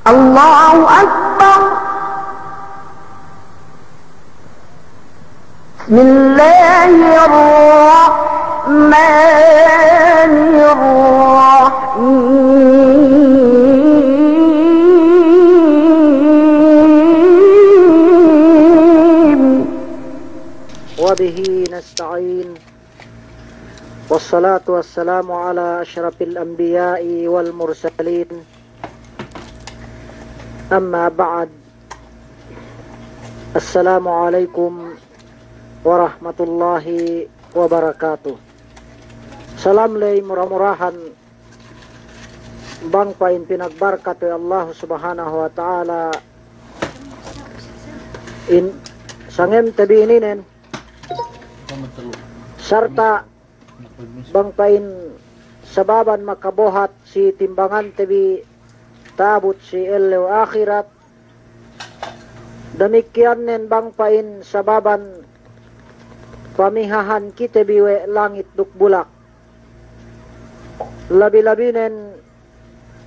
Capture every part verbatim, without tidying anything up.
الله أكبر. بسم الله الرحمن الرحيم. وبه نستعين. والصلاة والسلام على أشرف الأنبياء والمرسلين. أما بعد. السلام عليكم ورحمة الله وبركاته. Salam ley mura-murahan bang pa'in pinagbarkat we' Allahu Subhanahu wa Ta'ala in sangem te bi ininen, sarta' bang pa'in sababan makabohat si timbangante bi ta'abut si ellew ahirat. Damikkiyannen bang pa'in sababan pamihahan kite bi we' langit duk bulak. Labi-labinen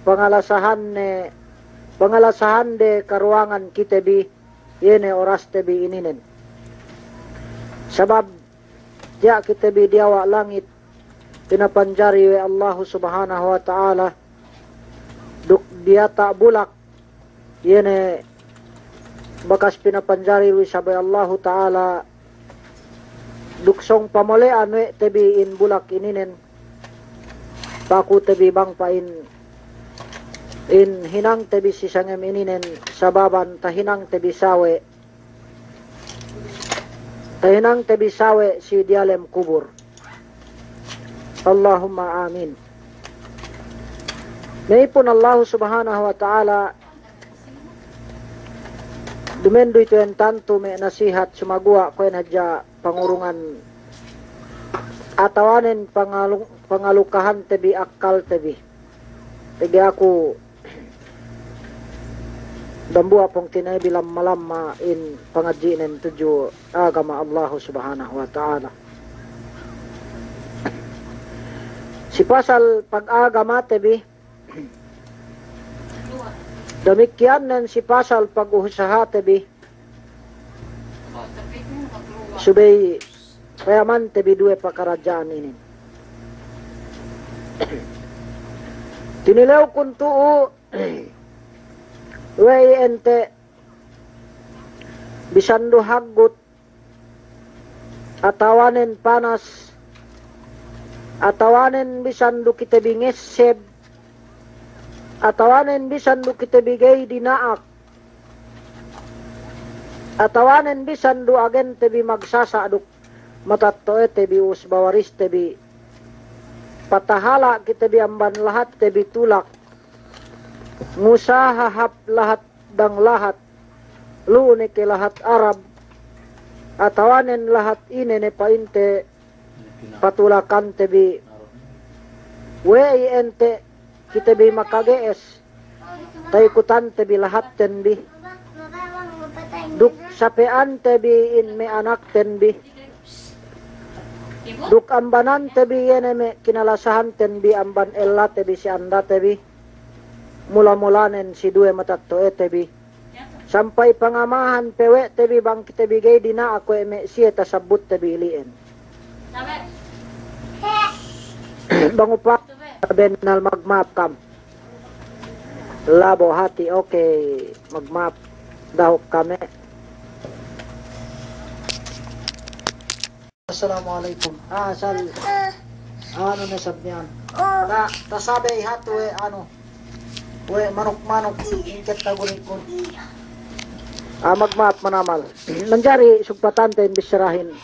pangalasahanne, pangalasahande karuwangan kite bi, iye ne oraste bi ininen. Sabab tiya' kite bi diyawa' langit pinapanjari we' Allahu Subhanahu wa Ta'ala, duk diyata' bulak, iye ne bakas pinapanjari du isab we' Allahu Ta'ala, duk sōng pamole'an we' te bi in bulak ininen. Paku te bi bang pa'in in hinang te bi si sangem ininen sababan tahinang te bi sawe', tahinang te bi sawe' si diyalem kubur. Allahumma amin. Me' ipun Allahu Subhanahu wa Ta'ala, dumenduy tu'en tantu me' nasihat sumaguwa' kuwe' ne hadja pangurungan atawanen pangalu-, pangalukahante bi akkalte bi. Pegge' aku dambuwa' pungtina'i bi lamma-lamma in pangadji'nen tudju agama Allahu Subhanahu wa Ta'ala. Si pasal pag-agamate bi, damikkiyannen si pasal pag-uhusahate bi, subey payamante bi duwe pakaradja'an inin. Tinilewkun tu'u, we'ey ente' bisan du haggut, atawanen panas, atawanen bisan du kite bi ngesseb, atawanen bisan du kite bi ga'i dina'ak, atawanen bisan du agente bi magsasa' duk matetto'ete bi, usba-wariste bi, patahala' kite bi amban lahatte bi tulak, ngusaha hap lahat dang lahat, lu'u ne ke lahat Arab, atawanen lahat ine ne pa'inte patulakante bi, we'ey ente' kite bi makage'es, ta'ikutante bi lahatten bi, duk sape'ante bi in me' anakten bi, duk ambanante bi iye ne me' kinalasahanten bi amban ellate bi si andate bi, mula-mulanen si duwe matetto'ete bi, sampay pangamahan pe we' te bi bang kite bi ga'i dina'ak we' me' siye tasabbutte bi ili'en. Bang upama bennal, magma'ap kam. Labo hati', okey, magma'ap dahu' kami. Assalamu alaikum. Ah, asal anu ne sab miya'an. Ta-, tasabey hatu we' anu, we' manuk-manuk ingket tagunikun. Ah, magma'ap manamal. Manjari sugpatante in bissarahin.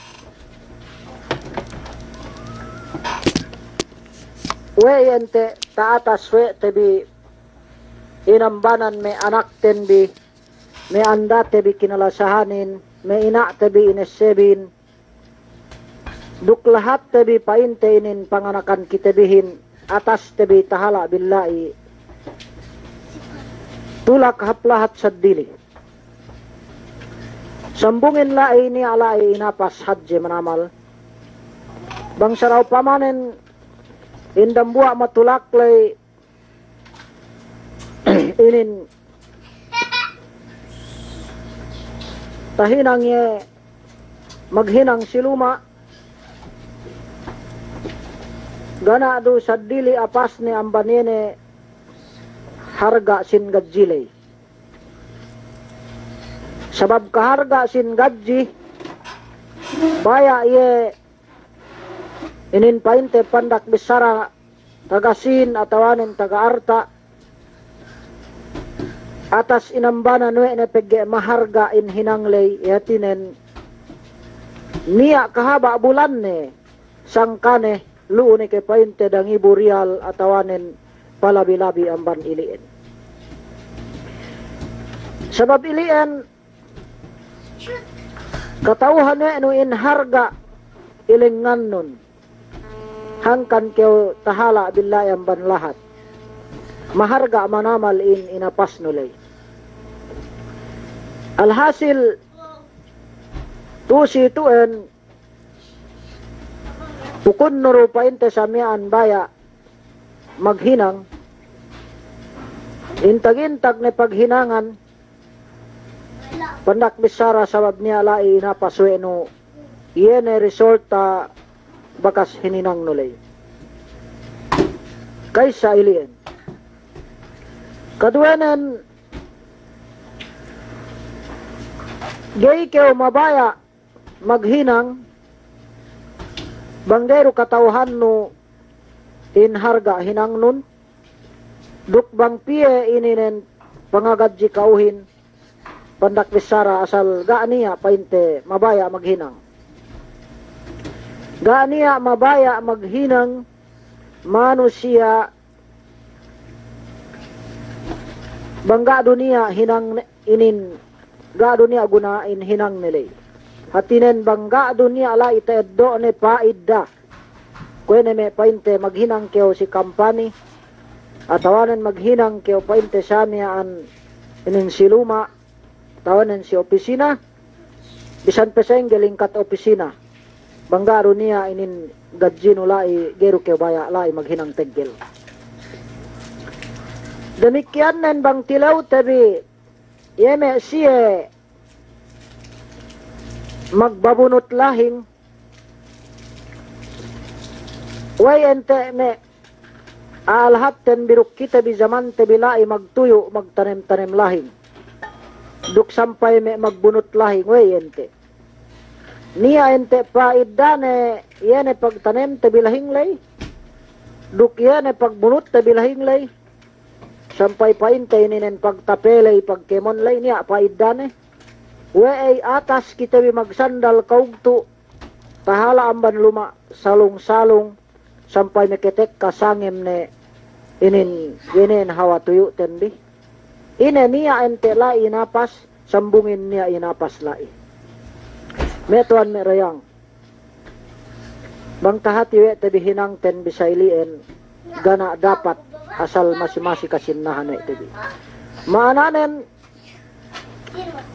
We'ey ente' ta'atas we' te bi inambanan me' anakten bi, me' andate bi kinalasahanin, me' ina'te bi inessebin, duk lahatte bi pa'inte inin panganakan kite bihin, ataste bi tahala' billa'i tulak hap lahat seddili. Sambungin la'i, niya' la'i inapas hadje manamal. Bang sara upamanen in dambuwa' matulak ley inin tahinang iye maghinang si luma', ga' niya' du saddili apasne amban iye ne harga' sin gadji ley. Sabab kaharga' sin gadji, baya' iye inin pa'inte pandak bissara taga sīn atawanen taga arta', atas inambanan we' ne pegge' maharga' in hinang ley, iye hātinen niya' kahaba' bulanne, sangkane lu'u ne ke pa'inte dangibu riyal atawanen palabi-labi amban ili'en. Sabab ili'en, kata'uhan we' nu in harga' ilingannun. Hangkan kew tahala' billahi amban lahat. Maharga' manamal in inapasnu ley. Alhasil, tu'u si tu'en, pukunnu du pa'inte sa miya'an baya' maghinang, intag-intag ne paghinangan, pandak bissara sabab niya' la'i inapas we' nu, iye ne resulta bakas hininangnu ley. Ka'issa ili'en. Kaduwenen, ga'i kew mabaya' maghinang, bang ga'i du kata'uhannu in harga' hinangnun, duk bang piye ininen pangagadji ka'uhin, pandak bissara asal ga' niya' pa'inte mabaya' maghinang. Ga' niya' mabaya' maghinang manusiya' bang ga' du niya' hinang ne, inin ga' du niya' guna in hinang ne ley. Hātinen bang ga' du niya' la'i ta'eddo' ne pa'idda. Kuwe' ne me' pa'inte maghinang kew si kampani, atawanen maghinang kew pa'inte sa miya'an inin si luma', atawanen si opisina, bisan pe sa'ingge lingkat opisina. Bang ga' du niya' inin gadjinu la'i, ga'i du kew baya' la'i maghinang teggel. Damikkiyan nen bang tilewte bi, iye me' siye magbabunut lahing, we'ey ente' me' a'a lahatten bi duk kite bi zamante bi la'i magtuyu' magtanem-tanem lahing. Duk sampay me' magbunut lahing, we'ey ente'. Niya' ente' pa'iddane, iye ne pagtanemte bi lahing ley. Duk iye ne pagbunutte bi lahing ley. Sampay pa'inte ininen pagtape ley, pagkēmon ley, niya' pa'iddane. We'ey atas kite bi magsandal kawugtu', tahala' amban luma' salung-salung, sampay makatekka sangem ne inin, inin hawal tuyu'ten bi. Ine niya' ente' la'i inapas, sambungin niya' inapas la'i. Me' tuwan me' dayang. Bang tahati we' te bi hinangten bi sa ili'en, ga' niya' dapat asal masi-masi kasinnahan we' te bi. Ma'ananen,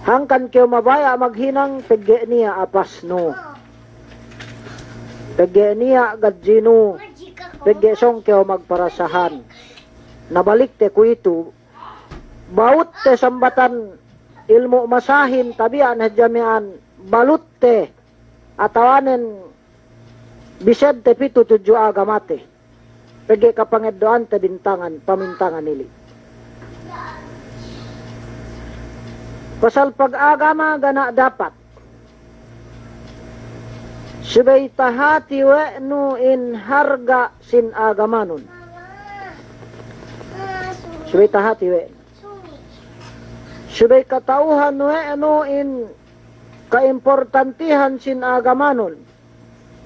hangkan kew mabaya' maghinang pegge' niya' apasnu. Pegge' niya' gadjinu. Pegge' sōng kew magparasahan. Na balikte kuwe'itu, bawutte sambatan ilmu' masahin tabiya' ne hadja miya'an balutte atawanen bisedte pitu tudju agamate. Pegge' kapangeddo'ante bintangan, pamintangan ili'. Pasal pag-agama ga' niya' dapat. Subey tahati we' nu in harga' sin agamanun. Subey tahati we' nu. Subey kata'uhan we' nu in kaimportantihan sin agamanun.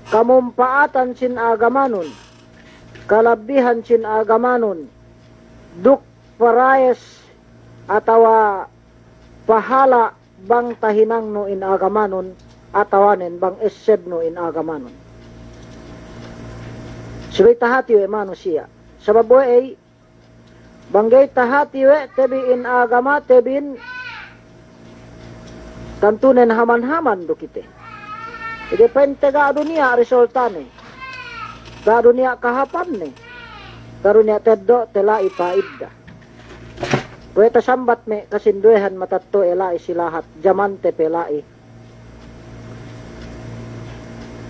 Kamumpa'atan sin agamanun, kalabbihan sin agamanun, duk parayes atawa pahala' bang tahinangnu in agamanun, atawanen bang essebnu in agamanun. Subey tahati we' manusiya'. Sabab we'ey, bang ga'i tahati we' te bi in agamate bin, tantunen haman-haman du kite. Ige pa'inte ga' du niya' resultane, ga' du niya' kahāpanne, ga' du niya' teddo'te la'i pa'idda. Kuwe' tasambat me' kasinduwehan matetto'e la'i si lahat, jamante pe la'i.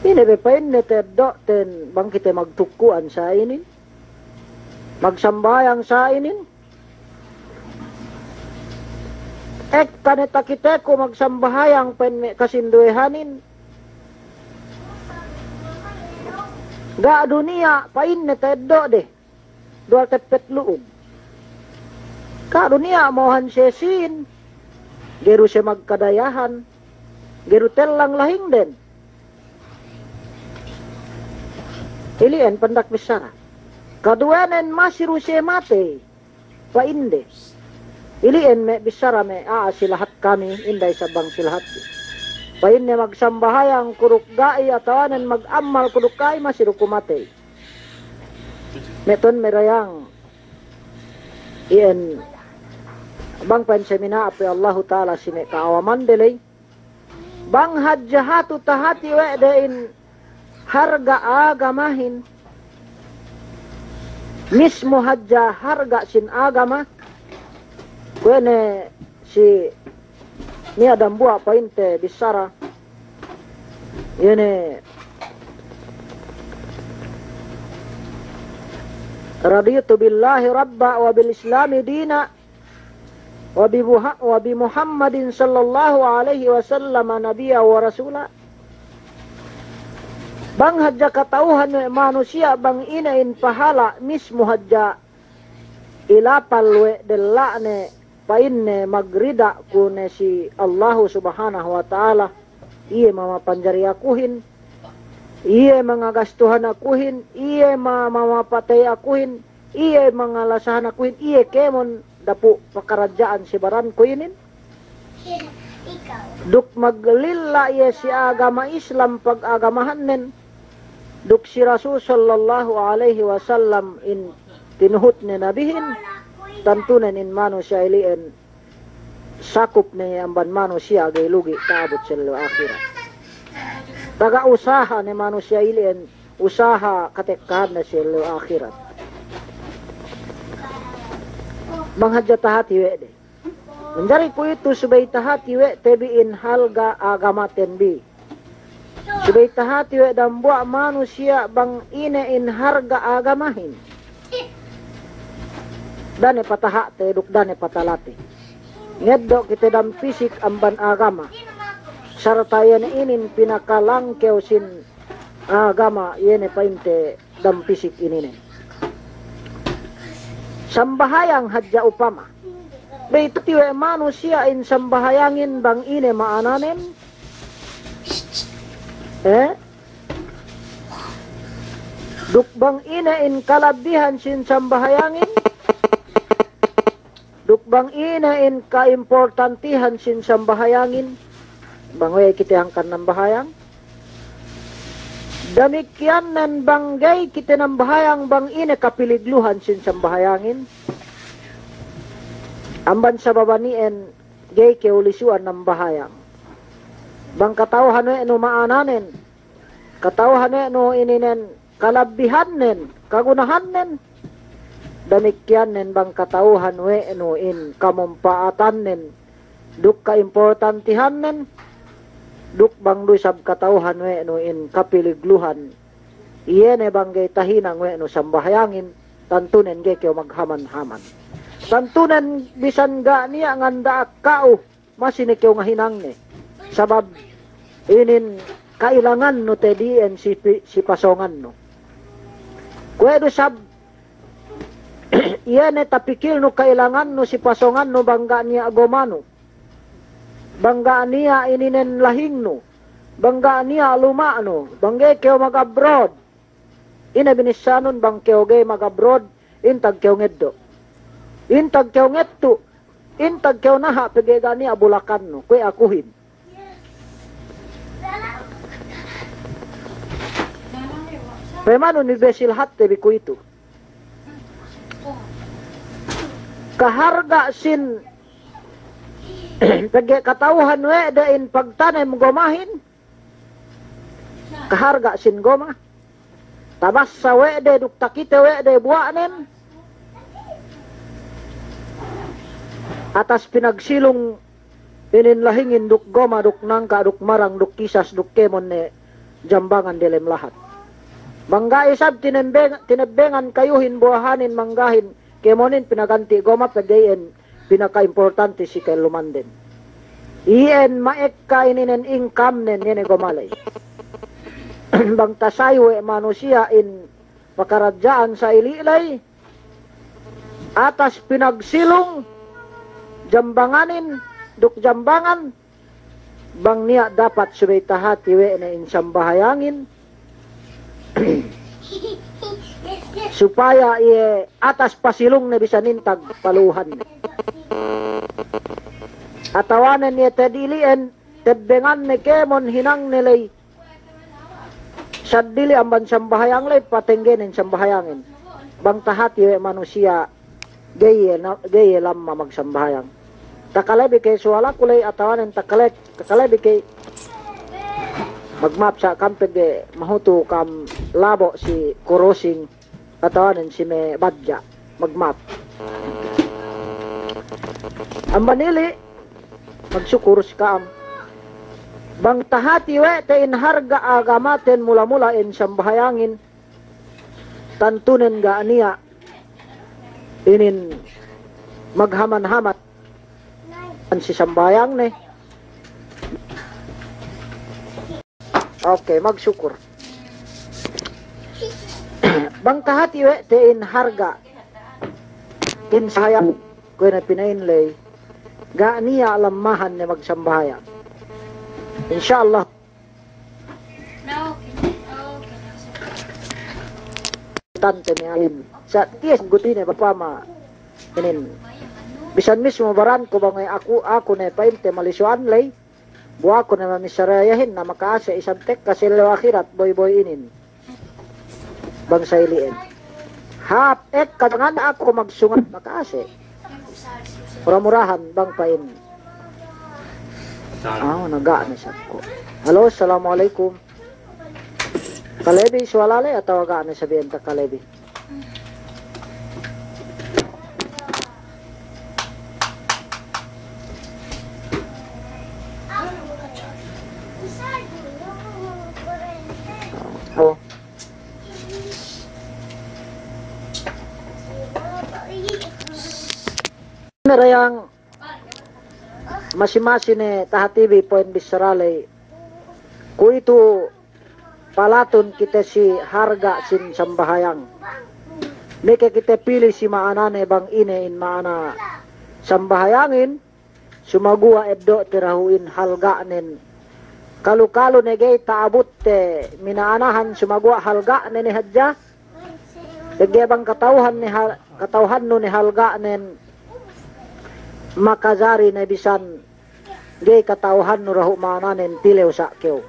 Ine be pa'inne ta'eddo'ten bang kite magtukku'an sa inin, magsambahayang sa inin? Ekka ne takiteku magsambahayang, pa'in me' kasinduwehanin. Ga' du niya', pa'inne ta'eddo'de. Duwal teppet lu'um. Ga' du niya' mo'ohan siye sīn, ga'i du siye magkadayahan, ga'i du tellang lahingden. Ili'en pandak bissara. Kaduwenen masi du siye matey, pa'inde. Ili'en me' bissara me' a'a si lahat kami, inday sabang si lahat. Pa'inne magsambahayang ku duk ga'i, atawanen mag'ammal ku duk ga'i, masi du ku matey. Me' tu'un me' dayang iyan, bang pa'in semina'ap we' Allahu Ta'ala si me' ka'awamande ley, bang hadja hatu tahati we' de in harga' agamahin, mismu hadja harga' sin agama, kuwe' ne si niya' dambuwa' pa'inte bissara, iye ne, "Raditu billahi rabba wa bil islami dina wa bi Muha-, wa bi Muhammadin sallallahu alaihi wasallam nabiyya wa rasula." Bang hadja kata'uhan we' manusiya' bang ine in pahala', mismu hadja ilapal we' della'ne, pa'inne magrida' ku ne si Allahu Subhanahu wa Ta'ala, iye mamapanjari akuhin, iye mangagastuhan akuhin, iye ma-, mamapatey akuhin, iye mangalasahan akuhin, iye kēmon dapu' pakaradja'an si baranku inin. Duk maglilla' iye si agama Islam pag'agamahannen, duk si Rasul sallallahu alaihi wasallam in tinuhut ne nabihin, tantunen in manusiya' ili'en sakup ne amban manusiya' ga'i lugi' ta'abut si ellew ahirat. Taga usaha ne manusiya' ili'en, usaha katekkahanne si ellew ahirat. Bang hadja tahati we' de. Manjari kuwe'itu subey tahati we' te bi in halga' agamaten bi. Subey tahati we' dambuwa' manusiya' bang ine in harga' agamahin. Da'a ne pataha'te duk da'a ne patalate. Ngeddo' kite dampisik amban agama. Sarta' iye ne inin pinakalangkew sin agama, iye ne pa'inte dampisik ininen. Sambahayang hadja upama. Bey tahati we' manusiya' in sambahayangin bang ine ma'ananen. Eh? Duk bang ine in kalabbihan sin sambahayangin. Duk bang ine in kaimportantihan sin sambahayangin, bang we' kite hangkan nambahayang. Damikkiyannen bang ga'i kite nambahayang, bang ine kapiligluhan sin sambahayangin. Amban sababan iyan ga'i kew lisu'an nambahayang. Bang kata'uhan we' nu ma'ananen, kata'uhan we' nu ininen kalabbihannen, kagunahannen. Damikkiyannen bang kata'uhan we' nu in kamumpa'atannen, duk kaimportantihannen, duk bang du isab kata'uhan we' nu in kapiligluhan. Iye ne bang ga'i tahinang we' nu sambahayangin, tantunen ga'i kew maghaman-haman. Tantunen bisan ga' niya' nganda'ak ka'u, masi ne kew ngahinangne. Sabab inin ka'ilangannu te di'en si pi-, si pasōngannu. Kuwe' du sab, iye ne tapikilnu ka'ilangannu si pasōngannu bang ga' niya' gomanu. Bang ga' niya' ininen lahingnu. Bang ga' niya' luma'nu. Bang ga'i kew mag-abroad. Ine binissānun bang kew ga'i mag-abroad, intag kew ngeddo'. Intag kew ngettu', intag kew naha' pegge' ga' niya' bulakannu, kuwe' akuhin. Payamanun bi si lahatte bi kuwe'itu. Kaharga' sin, pegge' kata'uhan we' de in pagtanem gomahin, kaharga' sin goma. Tabassa we' de duk takite we' de buwa'nen. atas pinagsilung inin lahingin duk goma duk nangka' duk marang duk kisas duk kēmon ne jambangan delem lahat. Bang ga' isab tinembeng-, tinebbengan kayuhin buwahanin manggahin kēmonin pinaganti' goma pegge' iyan pinakaimportante si ka'ellumanden. Iyan ma'ekka ininen income-nen iye ne goma ley. Bang tasayu we' manusiya' in pakaradja'an sa'ili' ley, atas pinagsilung jambanganin duk jambangan, bang niya' dapat subey tahati we' ne in sambahayangin, supaya iye atas pasilungne bisan intag paluhanne. Atawanen iye tedili'en, tebbenganne kēmon hinangne ley, saddili amban sambahayang ley, patenggenin sambahayangin. Bang tahati we' manusiya' ga'i iye na-, ga'i iye lamma magsambahayang. Takalebi ke suwalaku ley atawanen takale-, takalebi ke, magma'ap sa' kam pegge' mahutu kam labo' si kurusing atawanen si me' badja', magma'ap. Amban ili', magsukur si ka'am. Bang tahati we' te in harga' agamaten mula-mula in sambahayangin, tantunen ga' niya' inin maghaman-haman si sambahayangne. Oke, magsukur. Bang tahati we' te in harga', in sahayang kuwe' ne pina'in ley, ga' niya' lammahan ne magsambahayang. Insya Allah. Tante me' alim. Sa' tiya' gutine bapa ma inin. Bisan mismu baran ku bang aku, aku ne pa'inte malisu'an ley. Bu aku ne mamissara iyehin na maka'ase' isab tekka si ellew ahirat boy-boy inin. Bang sa'ili'en. Hāp ekka jangan aku magsungat maka'ase'. Mura-murahan bang pa'in. Aw, na ga' ne sabku. Halo, assalamu alaikum. Kalebi suwala ley atawa ga' ne sabiyan takalebi? Oh. Merayang masi-masi ne tahati bi poin bissara ley. Kuwe'itu palatun kite si harga' sin sambahayang. Meke kite pili si ma'anane bang ine in ma'ana sambahayangin, sumaguwa' eddo'te dahu' in halga'nen. Kalu-kalu ne ga'i ta'abutte mina'anahan sumaguwa' halga'ne ne hadja. Pegge' bang kata'uhan ne hal-, kata'uhannu ne halga'nen, makajari ne bisan ga'i kata'uhannu dahu' ma'ananen pilew sa' kew.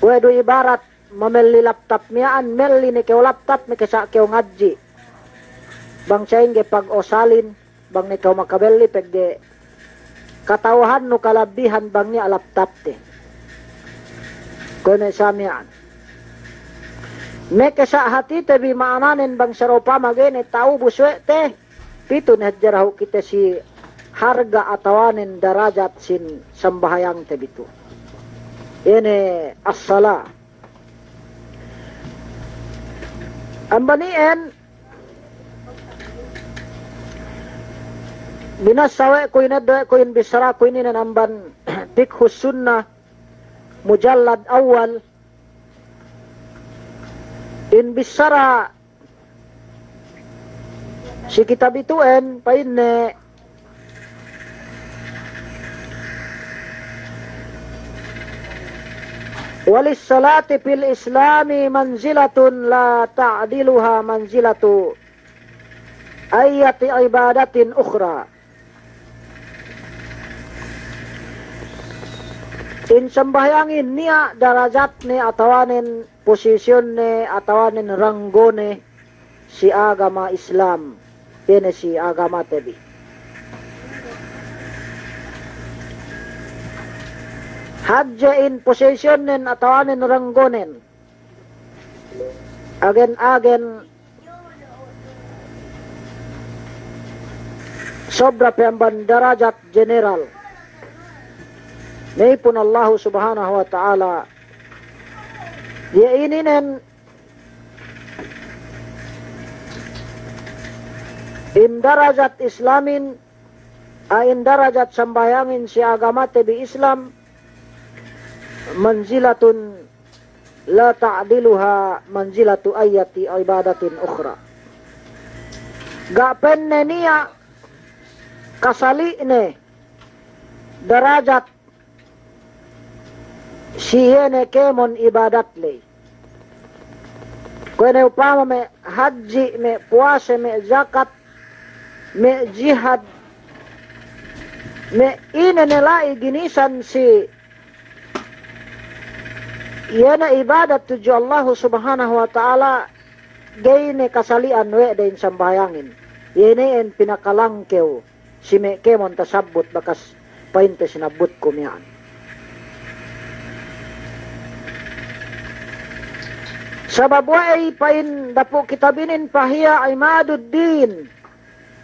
Kuwe' du ibarat mamelli laptop miya'an, melli ne kew laptop meke sa' kew ngadji'. Bang sa'ingge pag'osalin, bang ne kew makabelli pegge' kata'uhannu kalabbihan bang niya' laptopte. Kuwe' ne sa' miya'an. Meke sa' hatite bi ma'ananen bang sarupama ga'i ne ta'ubus we' te, pitu ne hadja dahu' kite si harga' atawanen darajat sin sambahayangte bi tu. Iye ne as-sala. Amban iyan, binassa we' ku inin, eddo' we' ku in bissaraku inin amban Fiqhus Sunnah, mujallad awwal, in bissara si kitab itu'en, pa'inne, وللصلاة في الإسلام منزلة لا تعدلها منزلة أية عبادة أخرى. In sambahayangin niya' darajatne atawanen posisiyonne atawanen ranggone si agama Islam, iye ne si agamate bi. Hadje in posisiyonnen atawanen ranggonen. Agen-agen sobra pe amban darajat general. Meypun Allahu Subhanahu wa Ta'ala, iye ininen in darajat Islamin, a, in darajat sambahayangin si agamate bi Islam, manzilatun la ta'diluha manzilatu ayyati ibadatin ukhra. Ga' pa'inne niya' kasali'ne darajat si iye ne kēmon ibadat ley. Kuwe' ne upama me' hadji', me' puwase, me' jakat, me' jihad, me' ine ne la'i ginisan si iye ne ibadat tudju Allahu Subhanahu wa Ta'ala, ga'i ne kasali'an we' de in sambahayangin. Iye ne in pinakalangkew si me' kēmon tasabbut bakas pa'inte sinabbutku miya'an. Sabab we'ey pa'in dapu' kitab inin, fahiya imaduddin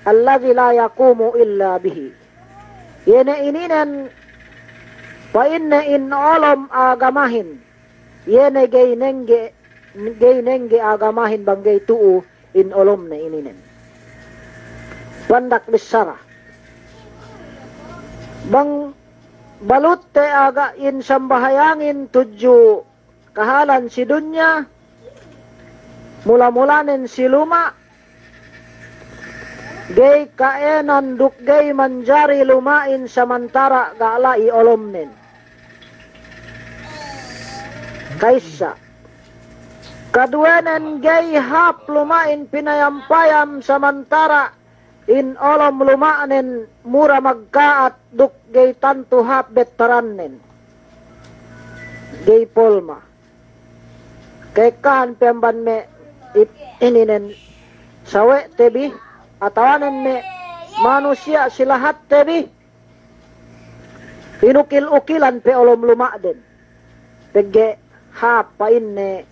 alladhi la yaqumu illa bihi. Iye ne ininen pa'inne in olom agamahin. Iye ne ga'i nengge, ga'i nengge agamahin bang ga'i tu'u in olomne ininen. Pandak bissara. Bang balutte aga' in sambahayangin tudju kahalan si dunya, mula-mulanen si luma', ga'i ka'ēnan duk ga'i manjari luma'in samantara' ga' la'i olomnen. Ka'issa. Kaduwenen ga'i hāp luma'in pinayam-payam samantara' in olom luma'nen mura magka'at duk ga'i tantu hāp bettarannen. Ga'i polma. Ka'ekkahan pe amban me' ip-, ininen sawe'te bi, atawanen me' manusiya' si lahatte bi, inukil-ukilan pe olom luma'den. Pegge' hāp pa'inne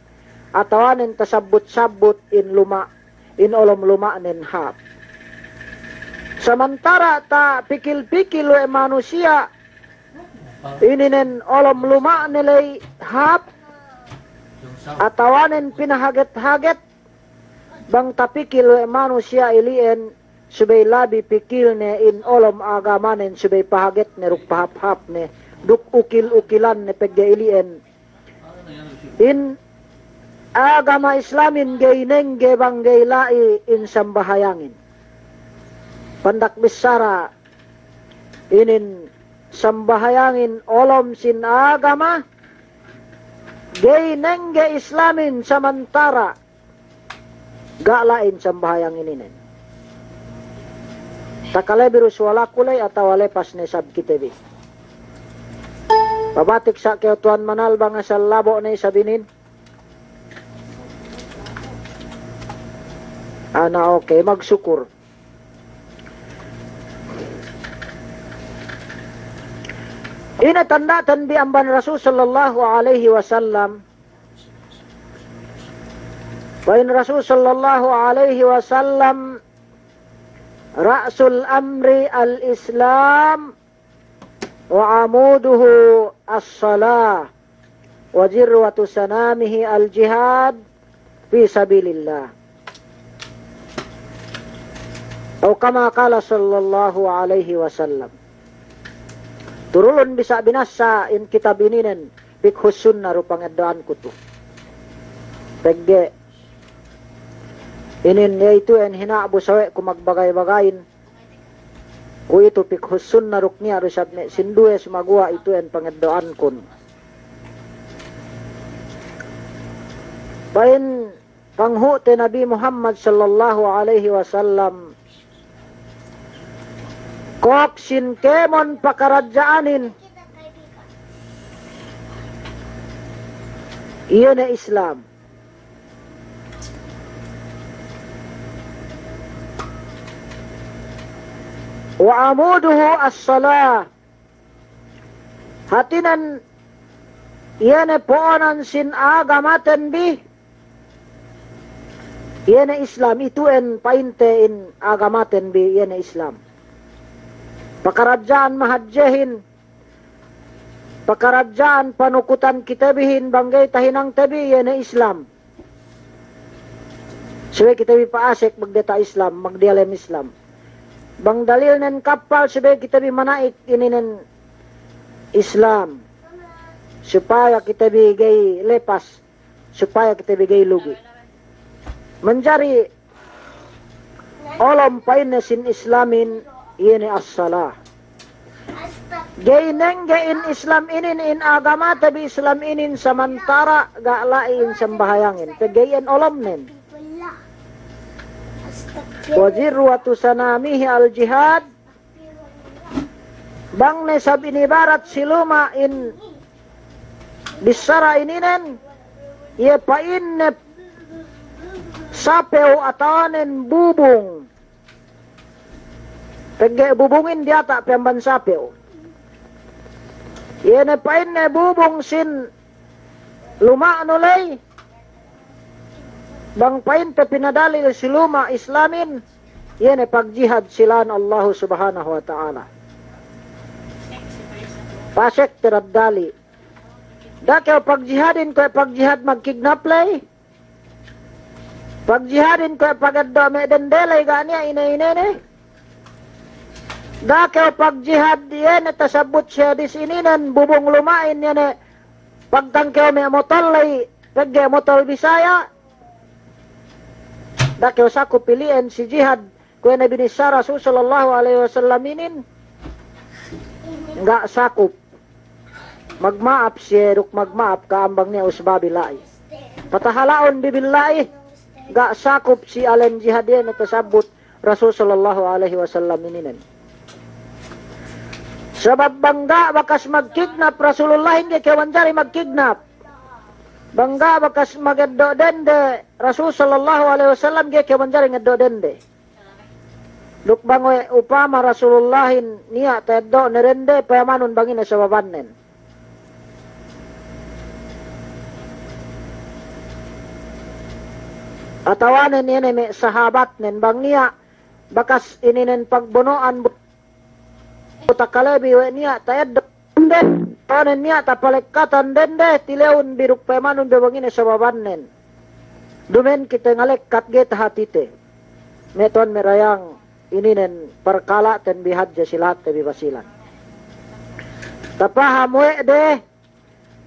atawanen tasabbut-sabbut in luma', in olom luma'nen hāp. Samantara' tapikil-pikil we' manusiya' ininen olom luma'ne ley hāp, atawanen pinahaget-haget, bang tapikil we' manusiya' ili'en, subey labi pikilne in olom agamanen, subey pahagetne duk pahāp-hāpne, duk ukil-ukilanne pegge' ili'en. In agama Islamin ga'i nengge bang ga'i la'i in sambahayangin. Pandak bissara inin sambahayangin olom sin agama, ga'i nengge Islamin samantara' ga' la'in sambahayang ininen. Takale bi du suwalaku ley atawa lepas ne isab kite bi. Pabatik sa' kew Tuwan Manal bang asal labo' ne isab inin. Ana, okey, magsukur. Ine tanda'ten bi amban Rasul sallallahu alaihi wasallam. Pa'in Rasul sallallahu alaihi wasallam, "Ra'sul amri al-Islam, wa amuduhu as-salah, wa zirwatu sanamihi al-jihad fi sabilillah." Aw kama qala sallallahu alaihi wasallam. Turulun bisa' binassa in kitab ininen, Fiqhus Sunnah du pangeddo'anku tu. Pegge' inin iye itu'en hina'bu sawe'ku magbagay-bagayin, kuwe'itu Fiqhus Sunnah duk niya' du isab me' sinduwe, sumaguwa' itu'en pangeddo'ankun. Pa'in panghu'te Nabi Muhammad sallallahu alaihi wasallam, kōk sin kēmon pakaradja'anin, iye ne Islam. Wa amuduhu as-salah. Hātinen iye ne po'onan sin agamaten bi, iye ne Islam, itu'en pa'inte in agamaten bi, iye ne Islam. pakaradja'an mahadjehin, pakaradja'an panukutan kite bihin bang ga'i tahinangte bi, iye ne Islam. Subey kite bi pa'asek magdiyata' Islam, magdiyalem Islam. Bang dalilnen kappal, subey kite bi mana'ik ininen Islam. Supaya kite bi ga'i lepas, supaya kite bi ga'i lugi'. Manjari olom pa'inne sin Islamin, iye ne as-salah. Ga'i nengge in Islam inin, in agamate bi Islam inin, samantara' ga' la'i in sambahayangin. Pegge' iyan olomnen. Wa zirwatu sanamihi al-jihad. Bang ne sab inibarat si luma' in bissara ininen, iye pa'inne sapew atawanen bubung. Pegge' bubungin diyata' pe amban sapew. Iye ne pa'inne bubung sin luma'nu ley, bang pa'inte pinadalil si luma' Islamin, iye ne pagjihad si lān Allahu Subhanahu wa Ta'ala. Pasek te daddali'. Da'a kew pagjihadin kuwe' pagjihad magkidnap ley. Pagjihadin kuwe' pageddo' me' dende ley ga' niya' ine-inene. Da'a kew pagjihad iye ne tasabbut si hadis ininen bubung luma'in iye ne pagtangkew me' motol ley, pegge' motol Bisaya'. Da'a kew sakup ili'en si jihad kuwe' ne binissā Rasul sallallahu alaihi wasallam inin, ga' sakup. Magma'ap siye duk magma'ap ka'am bang niya' usbabi la'i. Patahala'un bi billahi, ga' sakup si alen jihad iye ne tasabbut Rasul sallallahu alaihi wasallam ininen. Sabab bang ga' bakas magkidnap Rasulullahin, ga'i kew manjari magkidnap. Bang ga' bakas mageddo' dende Rasul sallallahu alaihi wasallam, ga'i kew manjari ngeddo' dende. Duk bang we' upama Rasulullahin niya' ta'eddo'ne dende, payamanun bang ine sababannen. Atawanen iye ne me' sahabatnen bang niya' bakas ininen pagbono'an bu-, takalebi we' niya' ta'eddo' dende, atawanen niya' tapalekkatan dende, tilewun bi duk payamanun bi bang ine sababannen. Dumen kite ngalekkat ga'i tahatite. Me' tuwan me' dayang, ininen parkala'ten bi hadja si lahatte bi Basilan. Tapaham we' de,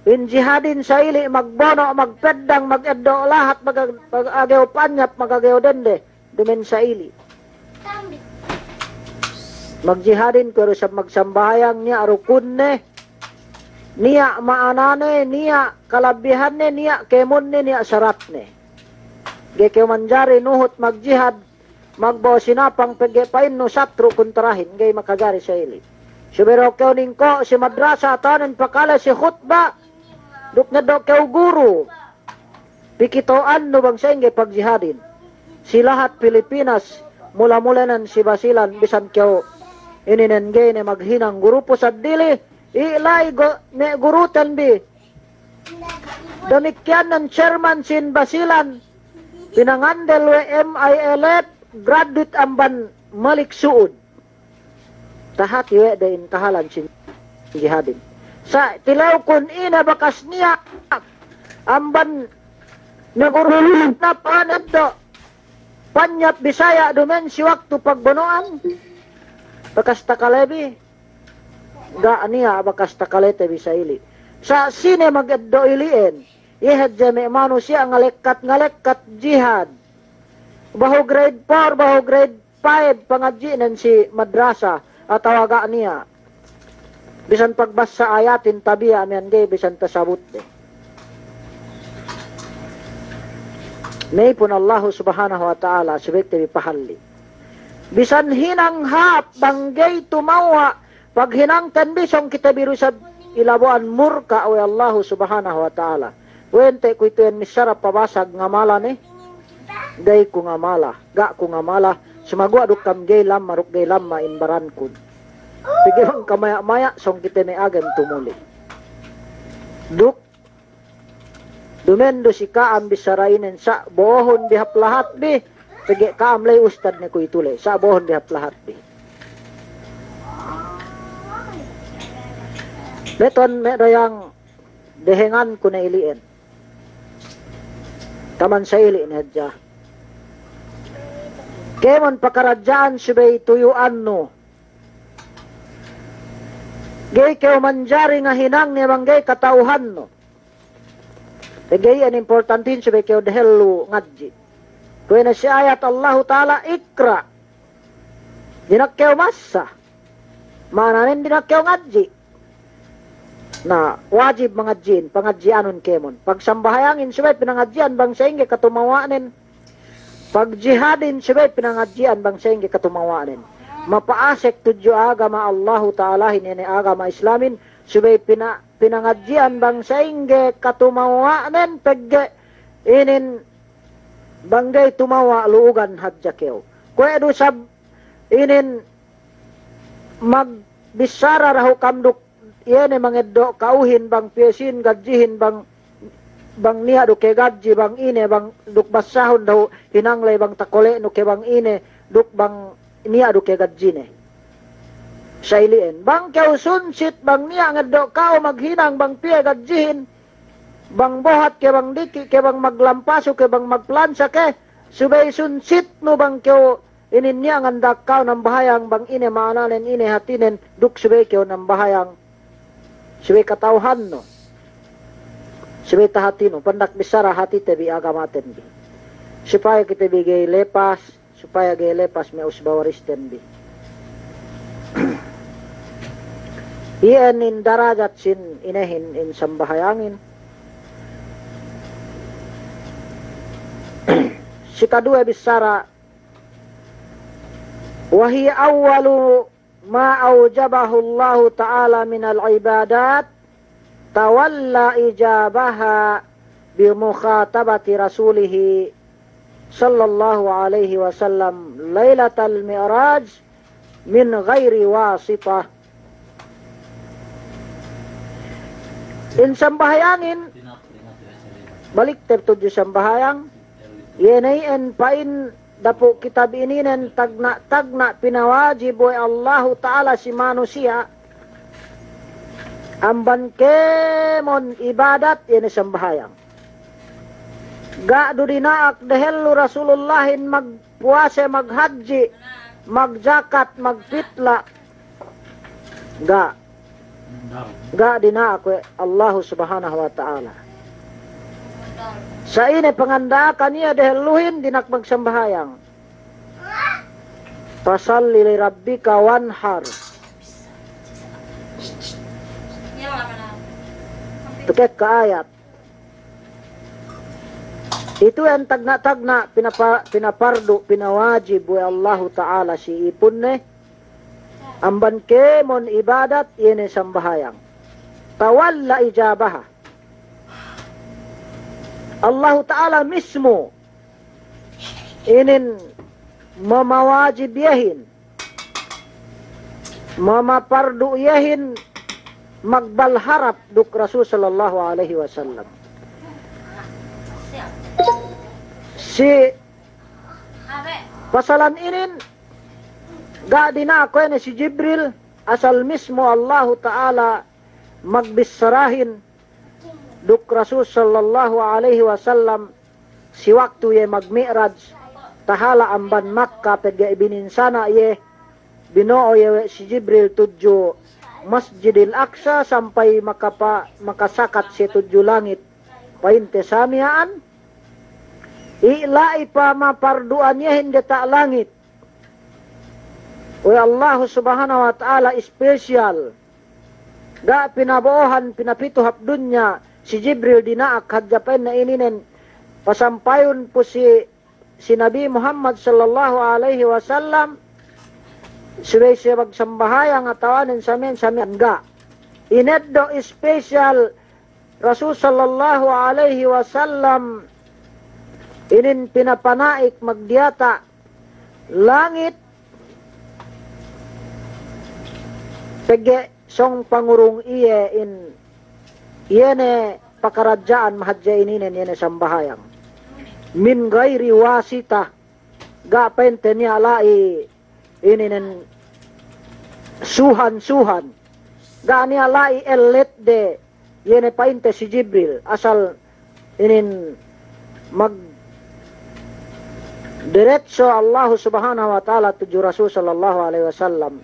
in jihadin sa'ili' magbono', magpeddang, mageddo' lahat, mag-, mag-agew panyap, mag-agew dende, dumen sa'ili'. Magjihadin kuwe' du isab magsambahayang, niya' rukunne, niya' ma'anane, niya' kalabbihanne, niya' kēmonne, niya' saratne. Ga'i kew manjari nuhut magjihad magbo'o sinapang pegge' pa'innu satru' kuntarahin, ga'i makajari sa'ili'. Subey du kew ningko' si madrasa atawanen pakale si khutba', duk ngeddo' kew guru. Pikito'annu bang sa'ingge pagjihadin. Si lahat Pilipinas, mula-mulanen si Basilan, bisan kew ininen ga'i ne maghinang guru pusad dili, i' la'i go-, me' guruten bi. Damikkiyanen chairman sin Basilan, pinangandel we' M I L F, graduate amban Malik Su'ud. Tahati we' de in kahalan sin jihadin. Sa' tilewkun ine bakas niya' amban me' guru, napa'an eddo' panyap Bisaya' dumen si waktu pagbono'an. Bakas takalebi, ga' niya' bakas takalete bi sa'ili'. Sa' sine mageddo' ili'en? Iye hadja me' manusiya' ngalekkat-ngalekkat jihad. Behu grade four, behu grade five pangadji'nen si madrasa atawa ga' niya'. Bisan pagbassa ayatin tabiya' miya'an ga'i bisan tasabut de. Me' ipun Allahu Subhanahu wa Ta'ala, subey kite bi pahalli'. Bisan hinang hāp bang ga'i tumewwa' paghinangten bi, sōng kite bi du isab ilabu'an murka' we' Allahu Subhanahu wa Ta'ala. We'en te' kuwe'itu iyan missara pabasag ngamala ne? Ga'i ku ngamala, ga' ku ngamala, sumaguwa' duk kam ga'i lamma duk ga'i lamma in barankun. Pegge' bang kamaya'-maya' sōng kite me' agen tumuli'. Duk dumen du si ka'am bissara'inen, sa' bo'ohun bi hap lahatbi, pegge' ka'am la'i ustad ne kuwe'itu la'i, sa' bo'ohun bi hap lahatbi. Beton me' dayang dehenganku ne ili'en. Taman sa ili' ne hadja. Kēmon pakaradja'an subey tuyu'annu. Ga'i kew manjari ngahinang ne bang ga'i kata'uhannu. Pegge' iyan importantin subey kew dehellu ngadji'. Kuwe' ne si ayat Allahu Ta'ala, "Iqra'." Dina'ak kew massa. Ma'ananen dina'ak kew ngadji'. Na, wajib mangadji'in, pangadji'anun kēmon. Pagsambahayangin subey pinangadji'an bang sa'ingge katumawa'nen. Pagjihadin subey pinangadji'an bang sa'ingge katumawa'nen. Mapa'asek tudju agama Allahu Ta'alahin, ine agama Islamin, subey pina-, pinangadji'an bang sa'ingge katumawa'nen, pegge' inin bang ga'i tumawa' lu'ugan hadja kew. Kuwe' du sab inin magbissara dahu' kam duk iye ne mangeddo' ka'uhin bang piye sīn gadjihin bang, bang niya' du ke gadji bang ine bang duk bassahun dahu' hinang ley bang takole'nu ke bang ine duk bang niya' du ke gadjine. Sa ili'en. Bang kew sunsit bang niya' ngeddo' ka'u maghinang bang piye gadjihin, bang bohat ke bang diki' ke bang maglampasu ke bang magplansa ke, subey sunsitnu bang kew inin niya' nganda'ak ka'u nambahayang bang ine ma'ananen ine hatinen duk subey kew nambahayang. Subey kata'uhannu. Subey tahatinu, pandak bissara hatite bi agamaten bi. Supaya kite bi ga'i lepas, supaya ga'i lepas me' usba waristen bi. Iyan in darajat sin inehin in sambahayangin. Sikaduwe bissara, "Wa hiya awwalu ma awjabahu Allahu Ta'ala minal ibadat, tawalla ijabaha bi mukhatabati Rasulihi sallallahu alaihi wasallam lailatal mi'raj min ghairi wasitah." In sambahayangin, balik te tudju sambahayang, iye ne iyan pa'in dapu' kitab ininen tagna'-tagna' pinawajib we' Allahu Ta'ala si manusiya', amban kēmon ibadat, iye ne sambahayang. Ga' du dina'ak dehellu Rasulullahin magpuwase, maghadji', magjakat, magpitla'. Ga'. Ga' dina'ak we' Allahu Subhanahu wa Ta'ala. Sa'ine panganda'akan iye dehelluhin dina'ak magsambahayang. Fasalli li rabbika wanhar. Tekka ayat. Itu iyan tagna'-tagna' pinapa-, pinapardu', pinawajib we' Allahu Ta'ala si ipunne. Amban kēmon ibadat, iye ne sambahayang. Tawalla ijabaha. Allahu Ta'ala mismu inin mamawajib iyehin, mamapardu' iyehin magbal harap duk Rasul sallallahu alaihi wasallam. Si pasalan inin ga' dina'ak we' ne si Jibril, asal mismu Allahu Ta'ala magbissarahin duk Rasul sallallahu alaihi wasallam si waktu iye magmi'raj, tahala' amban Makka pegge' bininsana' iye, bino'o iye we' si Jibril tudju Masjidil Aqsa sampay makapa-, makasakat siye tudju langit. Pa'inte sa miya'an, i' la'i pamapardu'an iyehin diyata' langit we' Allahu Subhanahu wa Ta'ala, special. Ga' pinabo'ohan, pinapitu hap dunya si Jibril dina'ak hadja pa'inne ininen. Pasampayun pu si, si Nabi Muhammad sallallahu alaihi wasallam, subey siye magsambahayang atawanen samiyan-samiyan, ga'. Ineddo' special Rasul sallallahu alaihi wasallam inin pinapana'ik magdiyata' langit, pegge' sōng pangurung iye in, iye ne pakaradja'an mahadje ininen, iye ne sambahayang. Min ghairi wasitah, ga' pa'inte niya' la'i ininen suhan-suhan. ga' niya' la'i ellet de, iye ne pa'inte si Jibril, asal inin magdiretso Allahu Subhanahu wa Ta'ala tudju Rasul sallallahu alaihi wasallam,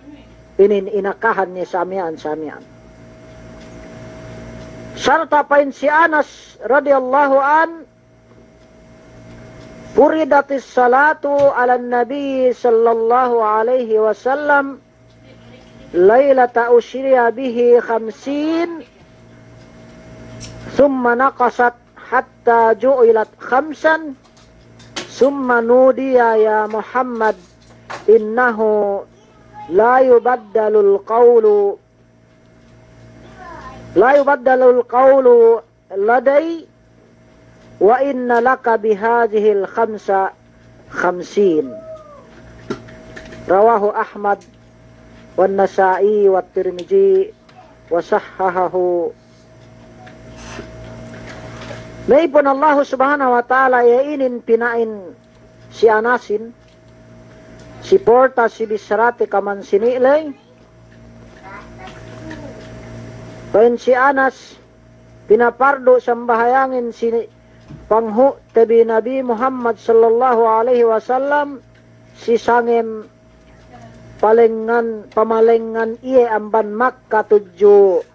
inin inakahan ne sa miya'an, sa miya'an. Sarta' pa'in si Anas radiyallahu an, فرضت الصلاة على النبي صلى الله عليه وسلم ليلة أسري به خمسين، ثم نقصت حتى جعلت خمسا، ثم نودي يا محمد إنه لا يبدل القول، لا يبدل القول لدي وإن لك بهذه الخمس خمسين. رواه أحمد والنسائي والترمذي وصححه. Ma'ipun Allahu Subhanahu wa Ta'ala, iye inin pina'in si Anasin, si porta si bissarate kaman sini' ley. Pa'in si Anas, pinapardu' sambahayangin si panghu'te bi Nabi Muhammad sallallahu alaihi wasallam si sangem palengngan, pamalengngan iye amban Makka tudju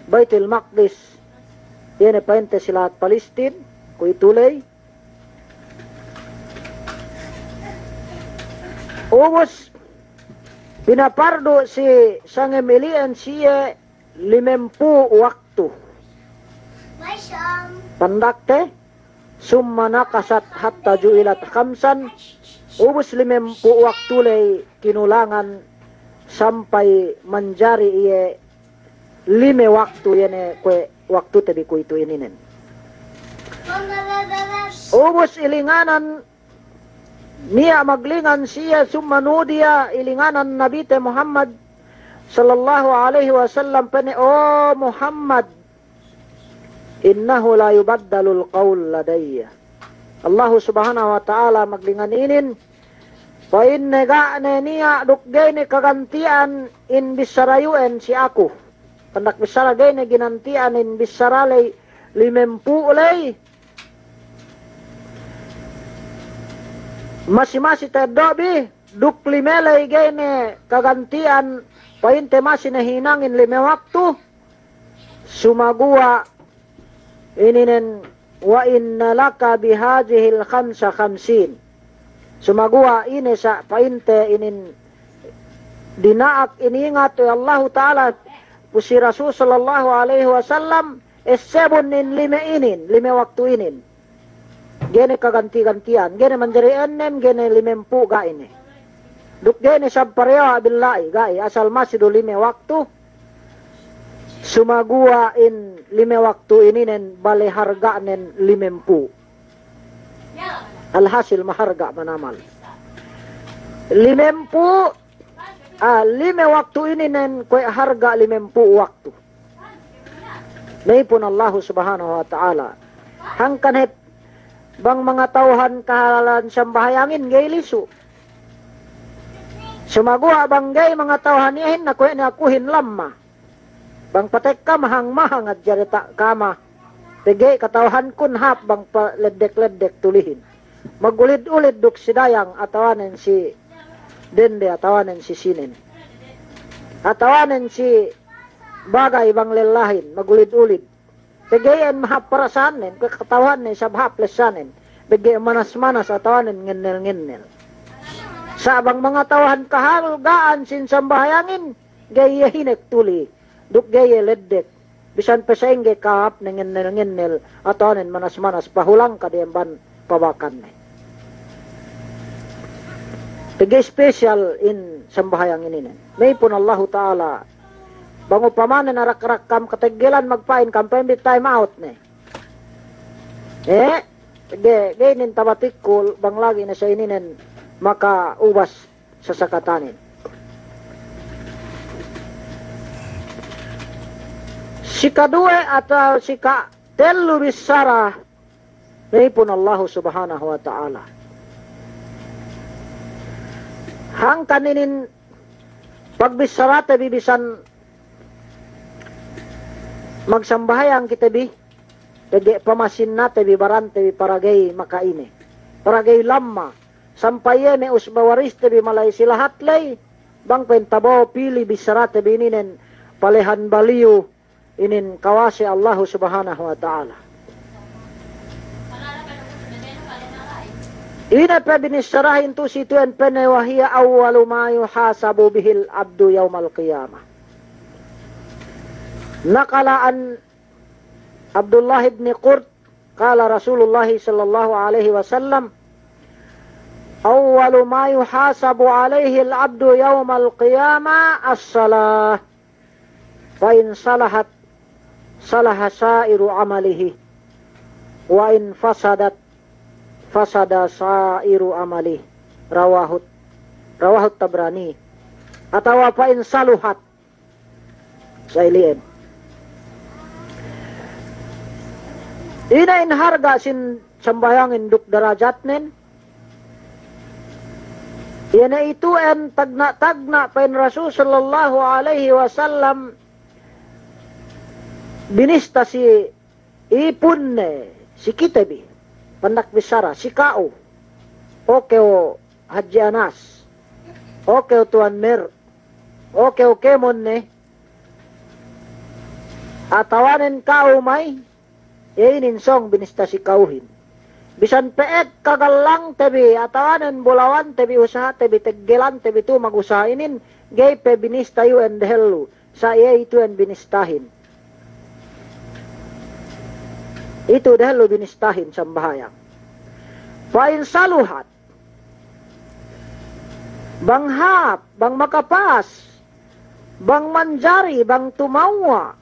Baitul Maqdis, iye ne pa'inte si lahat Palestin, kuwe'itu ley. Ubus pinapardu' si sangem ili'en si iye limempū' waktu. Pandakte, ثم نقصت حتى جعلت خمسا, ubus limempū' waktu ley kinulangan sampay manjari iye lime waktu, iye ne kuwe' waktute bi kuwe'itu ininen. Ubus ilinganan niya' maglingan si iye, ثم نودي, ilinganan Nabite Muhammad sallallahu alaihi wasallam, pa'inne, "O Muhammad, إنه لا يبدل القول لدي." Allahu Subhanahu wa Ta'ala maglingan inin, pa'inne, ga' ne niya' duk ga'i ne kaganti'an in bissara iyu'en si aku. Pandak bissara, ga'i ne ginanti'an in bissara ley limempū' ley. Masi-masi ta'eddo' bi, duk lime ley ga'i ne kaganti'an, pa'inte masi ne hinangin lime waktu. Sumaguwa' ininen, "وإن لك بهذه الخمس خمسين." Sumaguwa' ine sa' pa'inte inin dina'ak iningat we' Allahu Ta'ala pu si Rasul sallallahu alaihi wasallam, essebun in lime inin, lime waktu inin. Ga'i ne kaganti-ganti'an, ga'i ne manjari ennem, ga'i ne limempū', ga'i ne. Duk ga'i ne isab parewa' billa'i, ga'i, asal masi du lime waktu. Sumaguwa' in lime waktu ininen bale harga'nen limempū'. Alhasil maharga' manamal. Limempū', ah, lime waktu ininen kuwe' harga' limempū' waktu. Ma'ipun Allahu Subhanahu wa Ta'ala. Hangkan hep bang mangata'uhan kahalalan sambahayangin ga'i lisu'. Sumaguwa' bang ga'i mangata'uhan iyehin, na kuwe' ne akuhin lamma. Bang patekka mahang-mahang hadja diyata' kama. Pegge' kata'uhankun hāp bang paleddek-leddek tulihin. Magulid-ulid duk si dayang atawanen si dende atawanen si sinen. Atawanen si bagay bang lellahin, magulid-ulid. Pegge' iyan mahāp parasahannen, kuwe' kata'uhannen isab hāp lessanen. Pegge' manas-manas atawanen ngennel-ngennel. Sa' bang mangata'uhan kahalga'an sin sambahayangin, ga'i iye hinek tuli, duk ga'i iye leddek. Bisan pe sa'ingge kahāpne ngennel-ngennel, atawanen manas-manas, pahulang ka diye amban pabakanne. Pegge' special in sambahayang ininen. Ma'ipun Allahu Ta'ala, bang upamanen arak-arak kam kateggelan magpa'in kam, pa'in bi time out ne. Eh, pegge' ga'i inin tabatikku bang lagi' ne sa' ininen makaubas sasakatanin. Sikaduwe atawa sikatellu bissara, ma'ipun Allahu Subhanahu wa Ta'ala. Hangkan inin pagbissarate bi bisan Magsambahayang kite bi, pegge' pamasinnate bi, barante bi para ga'i maka'ine, para ga'i lamma. Sampay iye me' usba wariste bi mala'i si lahat ley, bang pa'in tabo'o pī li bissarate bi ininen palehan baliyu inin kawase Allahu Subhanahu wa Ta'ala. Ine pe binissarahin tu'u si tu'en pa'inne, wa hiya awwalu ma yuhasabu bihil abdu yawmal qiyamah. Naqala an Abdullah ibn Qurt, qala Rasulullah sallallahu alaihi wasallam, awwalu ma yuhasabu alaihil abdu yawmal qiyamah as-salah. Fa in salahat, salaha sa'iru amalihi. Wa in fasadat, fasada sa'iru amalihi. Rawahut, rawahut Tabrani. Atawa fa in saluhat, sa ili'en. Ine in harga' sin sambahayangin duk darajatnen? Iye ne itu'en tagna'-tagna' pa'in Rasul sallallahu alaihi wasallam binista si ipunne, si kite bi, pandak bissara, si ka'u. O kew Hadji Anas, o kew Tuwan Mer, o kew kēmon ne, atawanen ka'u may, iye inin sōng binista si ka'uhin. Bisan pe ekka gallangte bi, atawanen bulawante bi, usahate bi, teggelante bi tu'u magusaha inin, ga'i pe binista iyu'en dehellu. Sa' iye itu'en binistahin. Itu dehellu binistahin sambahayang. Fa in saluhat, bang hāp, bang makapas, bang manjari, bang tumawwa',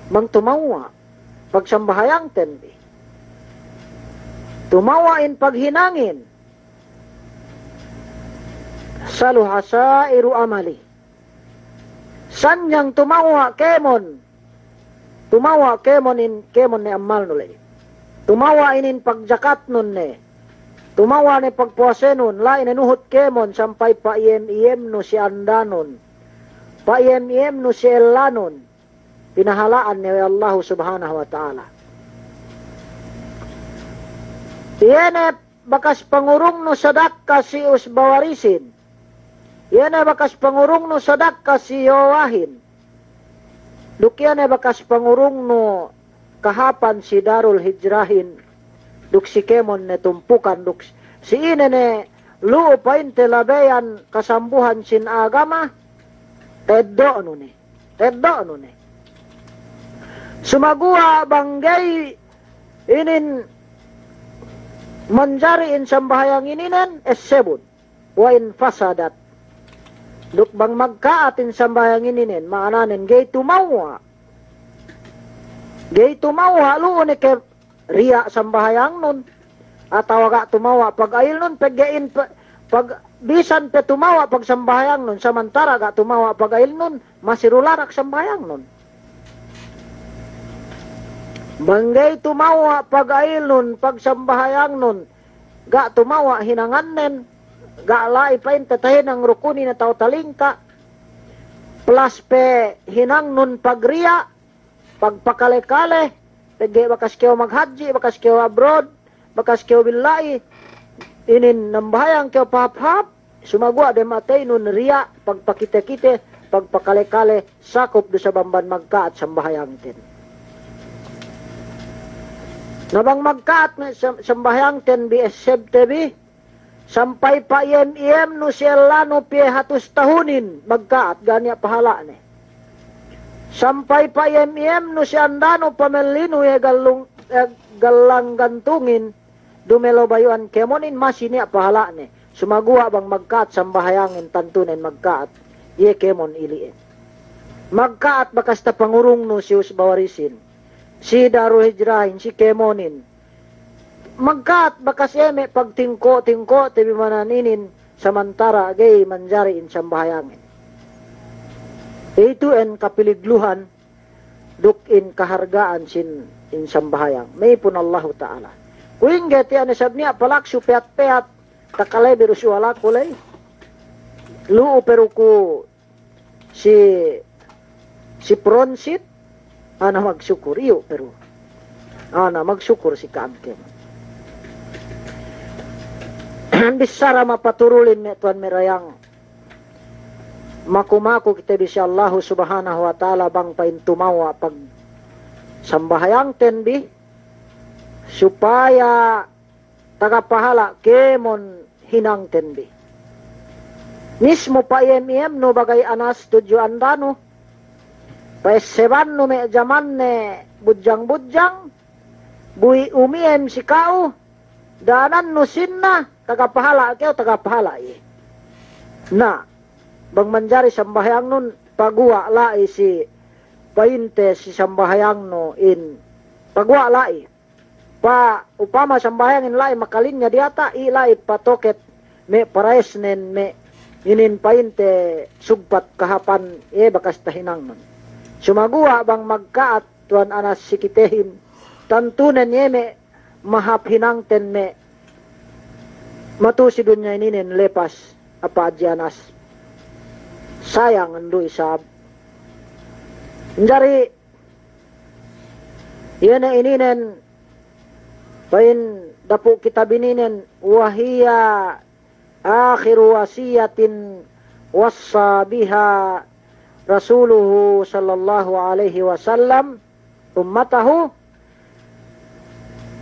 bang tumawwa' pagsambahayangten bi, tumawwa' in paghinangin, saluha sa'iru amali. Sanyang tumawwa' kēmon, tumawwa' kēmon in, kēmon ne ammalnu ley. Tumawwa' inin pagjakatnun ne, tumawwa' ne pagpuwasenun, la'i ne nuhut kēmon sampay pa'iyem-iyemnu si andanun, pa'iyem-iyemnu si ellanun, pinahala'an ne we' Allahu Subhanahu wa Ta'ala. Iye ne bakas pangurungnu sadakka si usba warisin. Iye ne bakas pangurungnu sadakka si yowahin. Duk iye ne bakas pangurungnu kahāpan si Darul Hijrahin. Duk si kēmon ne tumpukan, duk si ine ne lu'u pa'inte labeyan kasambuhan sin agama, teddo'nu ne. Teddo'nu ne. Sumaguwa' bang ga'i inin manjari in sambahayang ininen, essebun. Wa in fasadat. Duk bang magka'at in sambahayang ininen, ma'ananen ga'i tumawwa'. Ga'i tumawwa' lu'u ne ke riya' sambahayangnun, atawa ga' tumawwa' pagayilnun, pegge' in pe-, pag-, bisan pe tumawwa' pagsambahayangnun, samantara' ga' tumawwa' pagayilnun, masi du larak sambahayangnun. Bang ga'i tumawwa' pagayilnun, pagsambahayangnun, ga' tumawwa' hinangannen, ga' la'i pa'inte tahinang rukunin atawa talingka', plus pe hinangnun pagriya', pagpakale-kale, pegge' bakas kew maghadji', bakas kew abroad, bakas kew billa'i, inin nambahayang kew pahāp-hāp, sumaguwa' dem ateynun riya', pagpakite-kite, pagpakale-kale, sakup du sa bamban magka'at sambahayangten. Na bang magka'at me' sam-, sambahayangten bi essebte bi, sampay pa'iyem-iyemnu si ellanu piye hatus tahunin magka'at, ga' niya' pahala'ne. Sampay pa'iyem-iyemnu si andanu pamellinu iye gallung, iye gallang gantungin, dumelo bayu'an kēmonin, masi niya' pahala'ne. Sumaguwa' bang magka'at sambahayangin, tantunen magka'at iye kēmon ili'en. Magka'at bakas tapangurungnu si usba warisin, si Darul Hijrahin, si kēmonin. Magka'at bakas iye me' pagtingko'-tingko'te bi ma'ananen inin, samantara' ga'i manjari in sambahayangin. Itu'en kapiligluhan duk in kaharga'an sin in sambahayang me' ipun Allahu Ta'ala. Kuwe' ingge tiya' ne sab niya' palaksu peyat-peyat, takale bi du si walaku ley. Lu'u pe du ku si, si pronsit, Ana magsukur, iyu' pe du. Ana magsukur si ka'am kēmon. Bissara mapaturulin me' tuwan me' dayang. Maku-maku kite bi si Allahu Subhanahu wa Ta'ala bang pa'in tumawa' pagsambahayangten bi, supaya taga pahala' kēmon hinangten bi. Mismu pa'iyem-iyemnu bagay Anas tudju andanu, pa'essebannu me' jamanne budjang-budjang, buwi' umiyem si ka'u, danannu sinna, taga pahala' kew, taga pahala' iye. Na, bang manjari sambahayangnun, paguwa' la'i si pa'inte si sambahayangnu in, paguwa' la'i. Pa upama sambahayangin la'i makalinya diyata', i' la'i patoket me' parayesnen me' inin pa'inte sugpat kahāpan iye bakas tahinangnun. Sumaguwa' bang magka'at tuwan Anas si kitehin, tantunen iye me' mahāp hinangten me' matu'u si dunya ininen lepas, apa Hadji Anas. Sayang andu' isab. Manjari iye ne ininen, pa'in dapu' kitab ininen, wa hiya akhiru wasiyatin wassa biha Rasuluhu sallallahu alaihi wasallam ummatahu,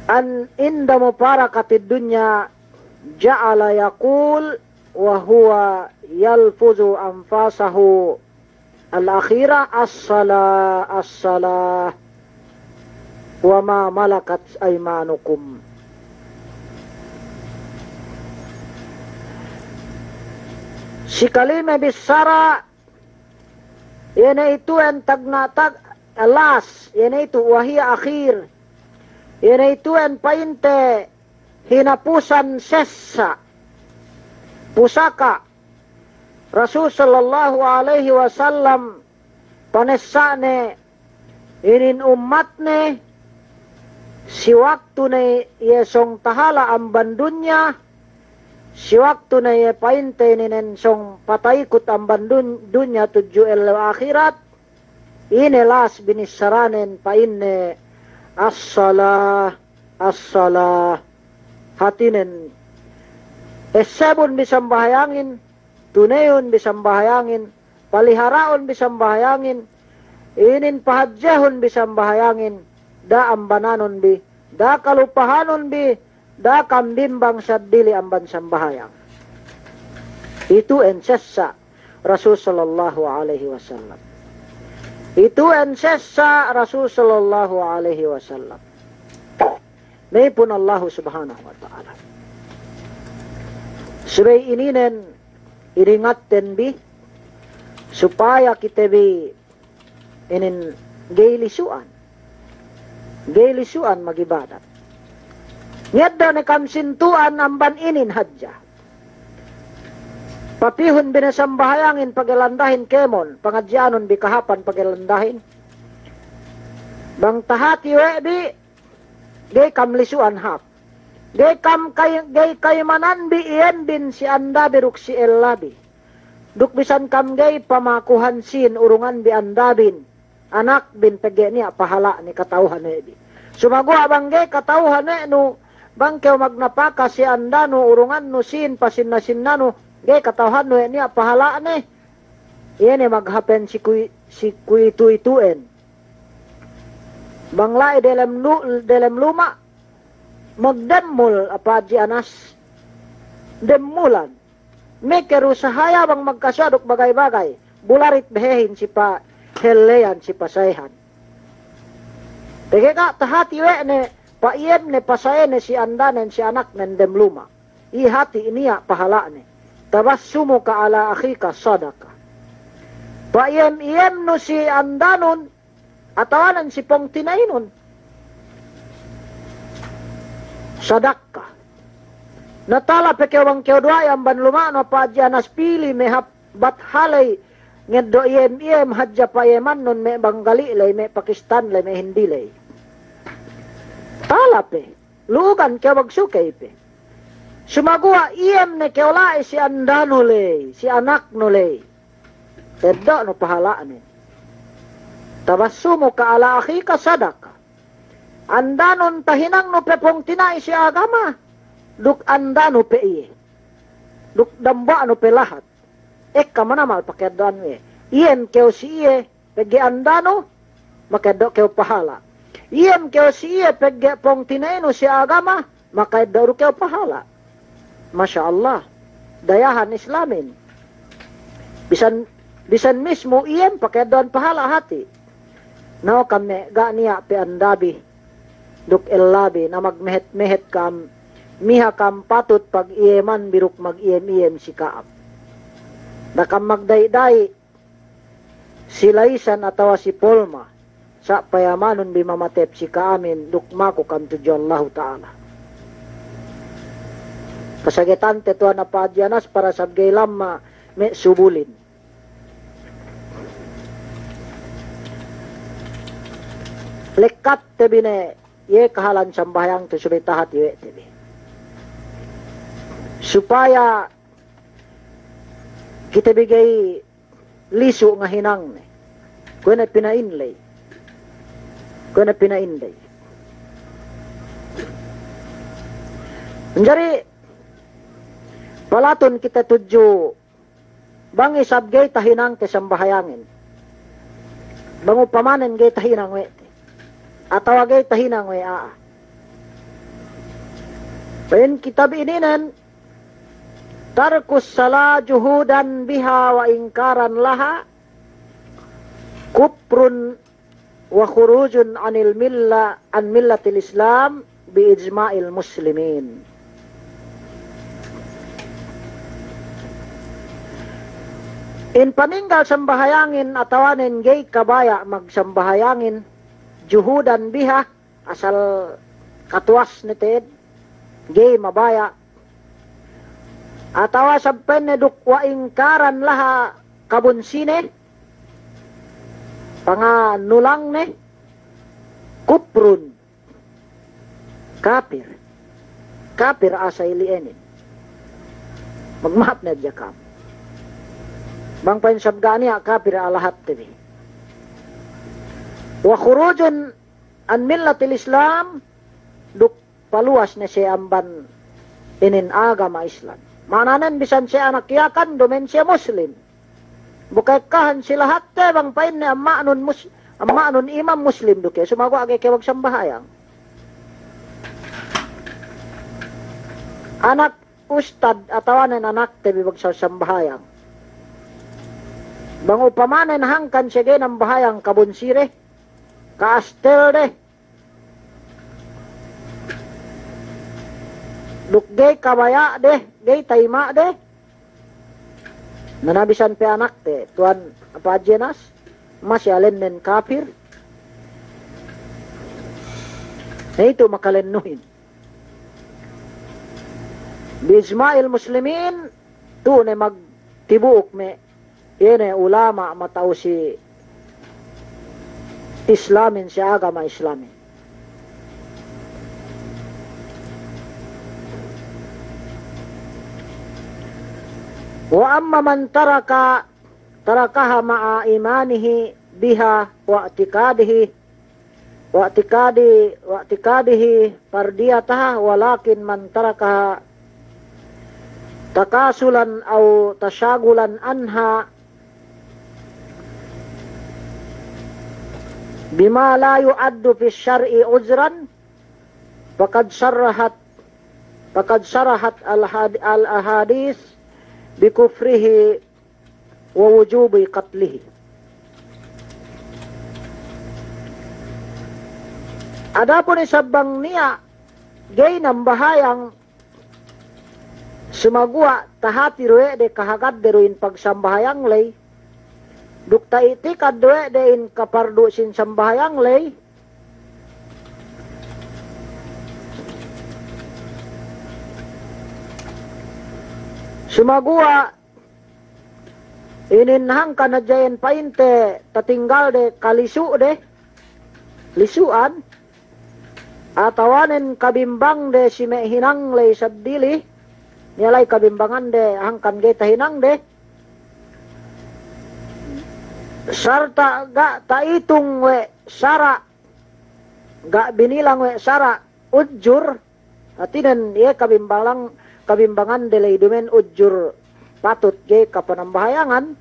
an inda mufarakatid dunya ja'ala yaqul wa huwa yalfuzu anfasahu al-akhirah, "As-salah, as-salah, wa ma malakat aymanukum." Si kalime bissara, iye ne itu'en tagna' tag-, last, iye ne itu', wa hiya akhir. Iye ne itu'en pa'inte hinapusan sessa', pusaka'. Rasul sallallahu alaihi wasallam panessa'ne inin ummatne, si waktu ne iye sōng tahala' amban dunya, si waktu ne iye pa'inte ininen sōng pataikut amban dun-, dunya tudju ellew ahirat, ine last binissaranen pa'inne, "As-salah, as-salah." Hātinen, essebun bi sambahayangin, tuneyun bi sambahayangin, palihara'un bi sambahayangin, inin pahadjehun bi sambahayangin, da'a ambananun bi, da'a kalupahanun bi, da'a kam bimbang seddili amban sambahayang. Itu'en sessa' Rasul sallallahu alaihi wasallam. Itu'en sessa' Rasul sallallahu alaihi wasallam. Me' ipun Allahu Subhanahu wa Ta'ala. Subey ininen iningatten bi, supaya kite bi inin ga'i lisu'an. Ga'i lisu'an magibadat. Ngeddo' ne kam sintu'an amban inin hadja. Papihun bi ne sambahayangin pagelandahin kēmon, pangadji'anun bi kahāpan pagelandahin. Bang tahati we' bi, ga'i kam lisu'an hāp. Ga'i kam kay-, ga'i kaymanan bi iyan bin si andabi duk si ellabi. Duk bisan kam ga'i pamakuhan sīn urungan bi andabin, anakbin pegge' niya' pahala'ne kata'uhan we' bi. Sumaguwa' bang ga'i kata'uhan we' nu, bang kew magnapaka si andanu urungannu sīn pasinna-sinnanu, ga'i kata'uhannu we' niya' pahala'ne, iye ne maghāpen si kuwi-, si kuwitu-itu'en. Bang la'i delem lu-, delem luma', magdemmul apa Hadji Anas, demmulan. Meke du sahaya bang magkasuwa' duk bagay-bagay, bularit behehin si pahelleyan, si pasayehan. Pegge' ga' tahati we' ne, pa'iyem ne, pasayene si andanen, si anaknen dem luma'. Iye hati' niya' pahala'ne. Tabassumuka ala akhika sadaqah. Pa'iyem-iyemnu si andanun, atawanen si pungtinainun, sadakka. Na tala pe kew bang kew duwa'i amban luma'nu apa Hadji Anas pili me' hap-, bat haley ngeddo' iyem-iyem hadja pa'iyemannun me' Banggali ley, me' Pakistan ley, me' Hindi ley. Tala pe, lu'ugan kew bagsukey pe. Sumaguwa' iyem ne kew la'i si andanu ley, si anaknu ley. Teddo'nu pahala'nen. Tabassumuka ala akhika sadaqah. Andanun tahinangnu pe pungtina'i si agama, duk andanu pe iye, duk damba'nu pe lahat. Ekka manamal pakeddo'annu iye. Iyem kew si iye pegge' andanu, makeddo' kew pahala'. Iyem kew si iye pegge' pungtina'inu si agama, makeddo' du kew pahala'. Masya Allah. Dayahan Islamin. Bisan, bisan mismu iyem pakeddo'an pahala' hati'. Na, o ka'am me' ga' niya' pe andabi duk ellabi, na magmehet-mehet ka'am, miha ka'am patut pag-iyeman bi duk mag-iyem-iyem si ka'am. Na ka'am magdayi'-dayi' si layisan atawa si polma, sa' payamanun bi mamatep si ka'amin duk maku ka'am tudju Allahu Ta'ala. Kasagetante tuwan apa Haji Anas para sabgey lamma me' subulin. Lekkatte bi ne, iye kahalan sambahayangte subey tahati we' te bi. Supaya kite bi ga'i lisu' ngahinangne. Kuwe' ne pina'in ley. Kuwe' ne pina'in ley. Manjari palatun kite tudju bang isab ga'i tahinangte sambahayangin. Bang upamanen ga'i tahinang we' te. Atawa ga'i tahinang we' a'a. Pa'in kitab ininen, ترك الصلاة جحودا بها وإنكارا لها كفر وخروج عن الملة، عن ملة الإسلام بإجماع المسلمين. In paninggal sambahayangin atawanen ga'i kabaya' magsambahayangin, جحودا بها, asal katuwas ne te'ed, ga'i mabaya'. Atawa sampenne duk وإنكارا لها, kabunsine, panganulangne, كفر, kapir. Kapir asal ili'enin. Magmahap ne hadja ka'am. Bang pa'in sab ga' niya' kapir a'a lahatte bi. وخروج عن ملة الإسلام, duk paluwas ne siye amban inin agama Islam. Ma'ananen bisan siye anak Yakan, duma'in siye Muslim. Bu ka'ekkahan si lahatte bang pa'inne amma'nun mus-, amma'nun imam Muslim du ke, sumaguwa' ga'i ke magsambahayang. Anak ustad atawanen anakte bi magsasambahayang. Bang upamanen hangkan siye ga'i nambahayang kabunside, ka'astelde, duk ga'i kabaya'de, ga'i tayima'de. Na, na bisan pe anakte, tuwan apa Haji Anas, masi alennen kapir. Na itu makalennuhin. بإجماع المسلمين, tu' ne magtibu'uk me' iye ne ulama' mata'u si Islamin, si agama Islamin. وأما من ترك، تركها مع إيمانه بها واعتقاده واعتقاد، واعتقاده فرديتها، ولكن من تركها تكاسلا أو تشاغلا عنها بما لا يعد في الشرع عذرا، فقد صرحت، فقد صرحت الحد-، الأحاديث بكفره ووجوب قتله. Adapun isab bang niya' ga'i nambahayang, sumaguwa' tahati du we' de kahagadde du in pagsambahayang ley, duk ta'i'tikad du we' de in kapardu' sin sambahayang ley, sumaguwa' inin hangkan hadja iyan pa'inte tatinggalde kalisu'de, lisu'an, atawanen kabimbangde si me' hinang ley seddili, niya' la'i kabimbangande hangkan ga'i tahinangde. Sarta' ga' ta'itung we' sara', ga' binilang we' sara' ujur, hātinen iye kabimbalang-, kabimbangande ley duma'in ujur patut ga'i kapanambahayangan,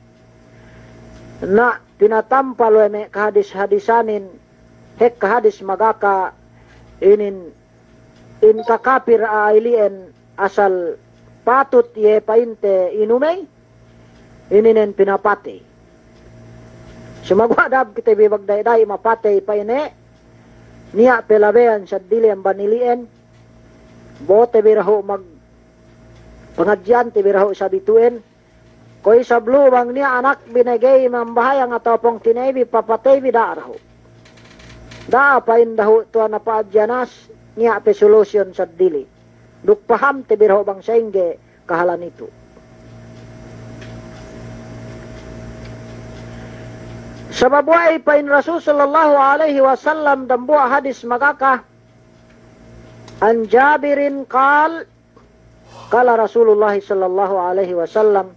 na pinatampal we' me' kahadis-hadisanin, hekka hadis magaka inin, in kakapir a'a ili'en asal patut iye pa'inte inumey, ininen pinapatey. Sumaguwa' dab kite bi magda'i-da'i mapatey pa'ine, niya' pe labeyan seddili amban ili'en, bo'ote bi dahu' mag-, pangadji'ante bi dahu' sabitu'en, kuwe' isab lu bang niya' anakbi ne ga'i mambahayang atawa pungtina'ibi papateybi, da'a dahu'. Da'a pa'in dahu' tuwa' na pa'adji' anas, niya' pe solution seddili. Duk pahamte bi dahu' bang sa'ingge kahalan itu. Sabab we'ey pa'in Rasul sallallahu alaihi wasallam dambuwa' hadis magaka, an Jabirin qal, qala Rasulullah sallallahu alaihi wasallam,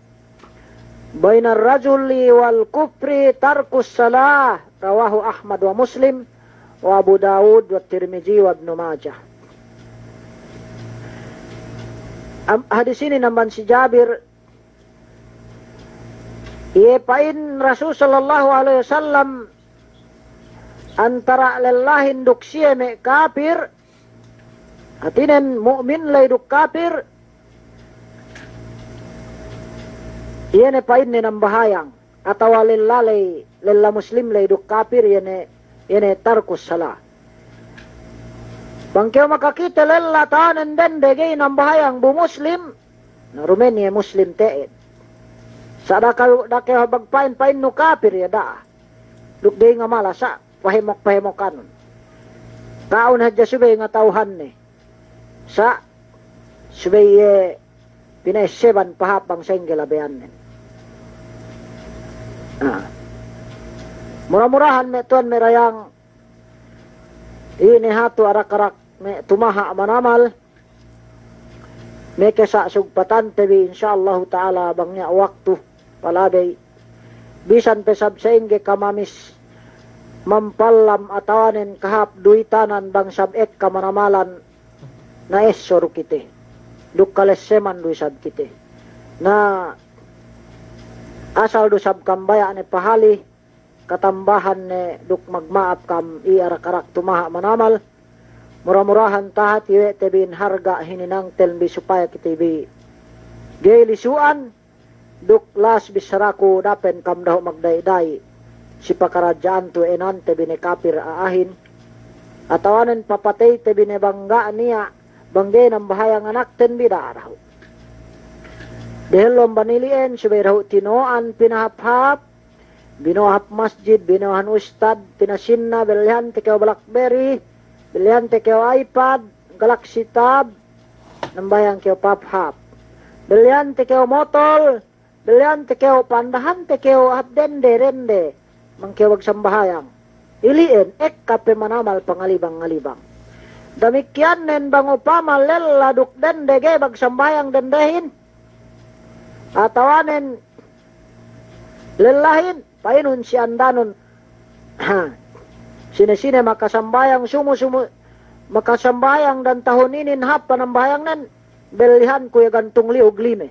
"Bainar rajuli wal kufri tarkus salah," rawahu Ahmad wa Muslim wa Abu Dawud wa Tirmidzi wa Ibnu Majah. Am-, hadis inin amban si Jabir, iye pa'in Rasul sallallahu alaihi wasallam, antara' lellahin duk siye me' kapir, hātinen mu'min ley duk kapir, iye ne pa'inne nambahayang, atawa lella ley, lella muslim ley duk kapir, iye ne, iye ne tarkus salah. Bang kew makakite lella tanen dende ga'i nambahayang bu muslim, na duma'in iye muslim te'ed. Sa' da'a kew, da'a kew magpa'in-pa'innu kapir, iye da'a. Duk ga'i ngamala sa' pahemok-pahemokanun. Ka'un hadja subey ngata'uhanne. Sa' subey iye pina'esseban pahāp bang sa'ingge labeyannen. Ah. Mura-murahan me' tuwan me' dayang, ine hatu arak-arak me' tumaha' manamal, meke sa' sugpatante bi, insya Allahu ta'ala, bang niya' waktu palabey. Bisan pe sab sa'ingge kamamis mampallam atawanen kahāp duwitanan bang sab ekka manamalan, na esso du kite. Duk kalesseman du isab kite. Na asal du sab kam baya' ne pahali, katambahan ne duk magma'ap kam i arak-arak tumaha' manamal. Mura-murahan tahati we' te bi in harga' hininangten bi supaya kite bi ga'i lisu'an, duk las bissaraku dapen kam dahu' magda'i-da'i si pakaradja'antu enante bi ne kapir a'ahin, atawanen papateyte bi ne bang ga' niya', bang ga'i nambahayang anakten bi, da'a dahu'. Dehellu amban ili'en subey dahu' tino'an pinahāp-hāp, bino'o hap masjid, bino'ohan ustad, pinasinna, bellihante kew BlackBerry, bellihante kew iPad, Galaxy Tab, nambahayang kew pahāp-hāp. Bellihante kew motol, bellihante kew, pandahante kew hap dende-dende, bang kew magsambahayang. Ili'en, ekka pe manamal pangalibang-ngalibang. Damikkiyannen bang upama lella duk dende ga'i magsambahayang dendehin, atawanen lellahin, pa'inun si andanun, ha, sine-sine makasambahayang sumu-sumu, makasambahayang dan tahun inin hāp panambahayangnen, bellihanku iye gantung liyug lime.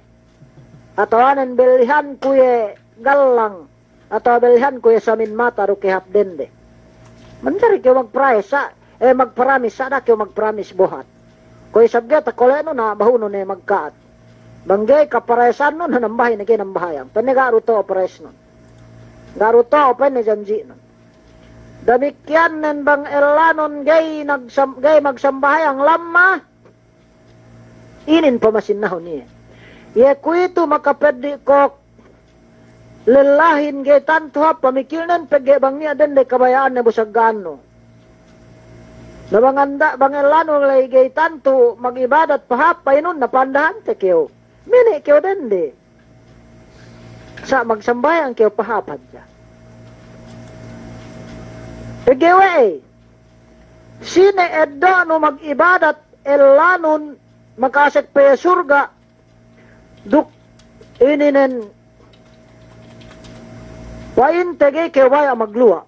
Atawanen bellihanku iye gallang, atawa bellihanku iye samin mata duk iye hāp dende. Manjari kew magpramis sa', eh, magpramis sa', da'a kew magpramis buhat. Kuwe' isab ga'i takole'nu, na bahunu ne magka'at. Bang ga'i kaparamisnun, na nambahi ne ga'i nambahayang. Pa'inne ga' du to'o paramisnun. Ga' du to'o, pa'inne, janji'nun. Damikkiyannen bang ellanun ga'i nagsam-, ga'i magsambahayang lamma, inin pamasinnahun iye. Iye kuwe'itu makapeddi' kōk lellahin ga'i tantu hāp pamikilnen, pegge' bang niya' dende kabaya'anne bu sagga'annu. Na bang anda-, bang ellanu ley ga'i tantu magibadat pahāp, pa'inun, na pandahante kew. Mene' kew dende. Sa' magsambahayang kew pahāp hadja. Pegge' we'ey, sine eddo'nu magibadat ellanun makasek pe iye surga', duk ininen Pa'inte ga'i kew baya' magluwa'.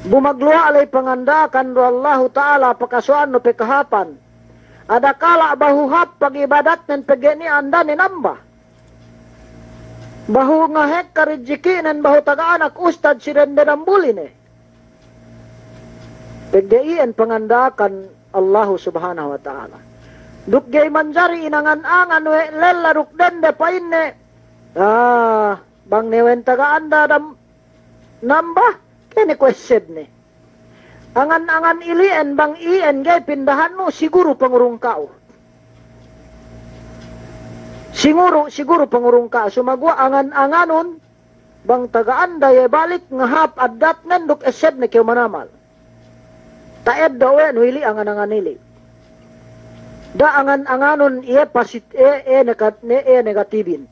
Bu magluwa' ley panganda'akan du Allahu Ta'ala pakasuwa'annu pe kahāpan. Adakala' bahu hāp pag'ibadatnen pegge' niya' andane namba. Bahu ngahekka rijikinen, bahu taga anak ustad si dende dambuline. Pegge' iyan panganda'akan Allahu Subhanahu wa Ta'ala. Duk ga'i manjari inangan-angan we' lella duk dende pa'inne, ah, bang ne we' taga anda dam-, namba, kene ku essebne. Angan-angan ili'en bang iyan ga'i pindahannu, siguru pangurung ka'u. Siguru, siguru pangurung ka'u. Sumaguwa' angan-anganun, bang taga anda iye balik ngahāp addatnen duk essebne kew manamal. Ta'eddo' we' nu ili' angan-angan ili'. Da'a angan-anganun iye pasit-, iye, iye negat-, ne-, iye negatibin.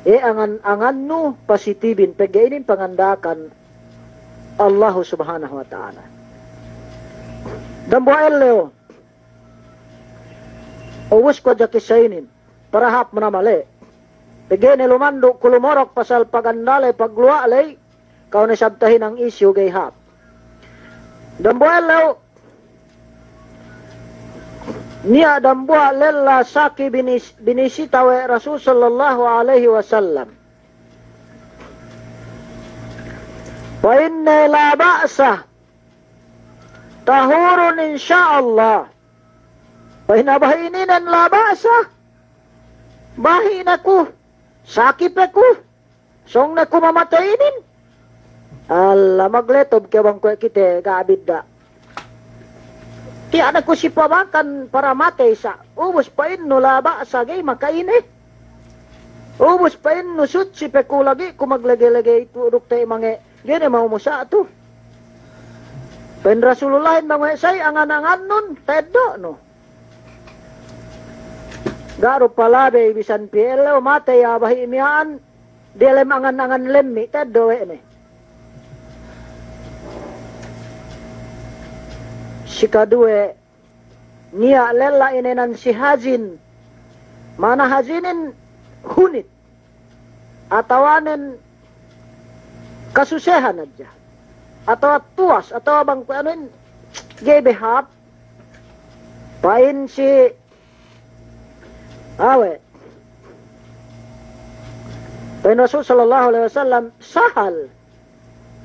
Iye angan-angannu pasitibin, pegge' inin panganda'akan Allahu Subhanahu wa Ta'ala. Dambuwa' ellew, ubus ku hadja kissa inin. Para hāp manamal e. Pegge' ne lumandu' ku lumorok pasal pagandale pagluwa' ley, ka'u ne sabtahin ang issue ga'i hāp. Dambuwa' ellew, niya' dambuwa' lella saki binis-, binisita we' Rasul sallallahu alaihi wasallam. Pa'inne la ba'sa, tahurun insya Allah. Pa'in a'a bahi' ininen la ba'sa. Bahi' ne ku, saki pe ku, sōng ne ku mamatey inin. Alla, magletob ke bang kuwe' kite ga' bidda'. Tiya' ne ku si pamakan para matey sa'. Ubus pa'innu la ba'sa ga'i maka'ine. Ubus pa'innu sutsi pe ku lagi' ku maglege-lege itu duk te' mange'. Ga'i ne mau musa' tu. Pa'in Rasulullahin bang we' sa'i angan-angannun, ta'eddo'nu. Ga' du palabey bisan piye ellew matey a'a bahi' miya'an, diyalem angan-angan lemmi', ta'eddo' we' ne. Sikaduwe, niya' lella inēnan si hazin. Ma'ana hazinin hunit. Atawanen kasusehan hadja. Atawa tuwas, atawa bang kuwe' anuhin, ga'i be hāp. Pa'in si, awe'. Pa'in Rasul sallallahu alaihi wasallam, Sahal.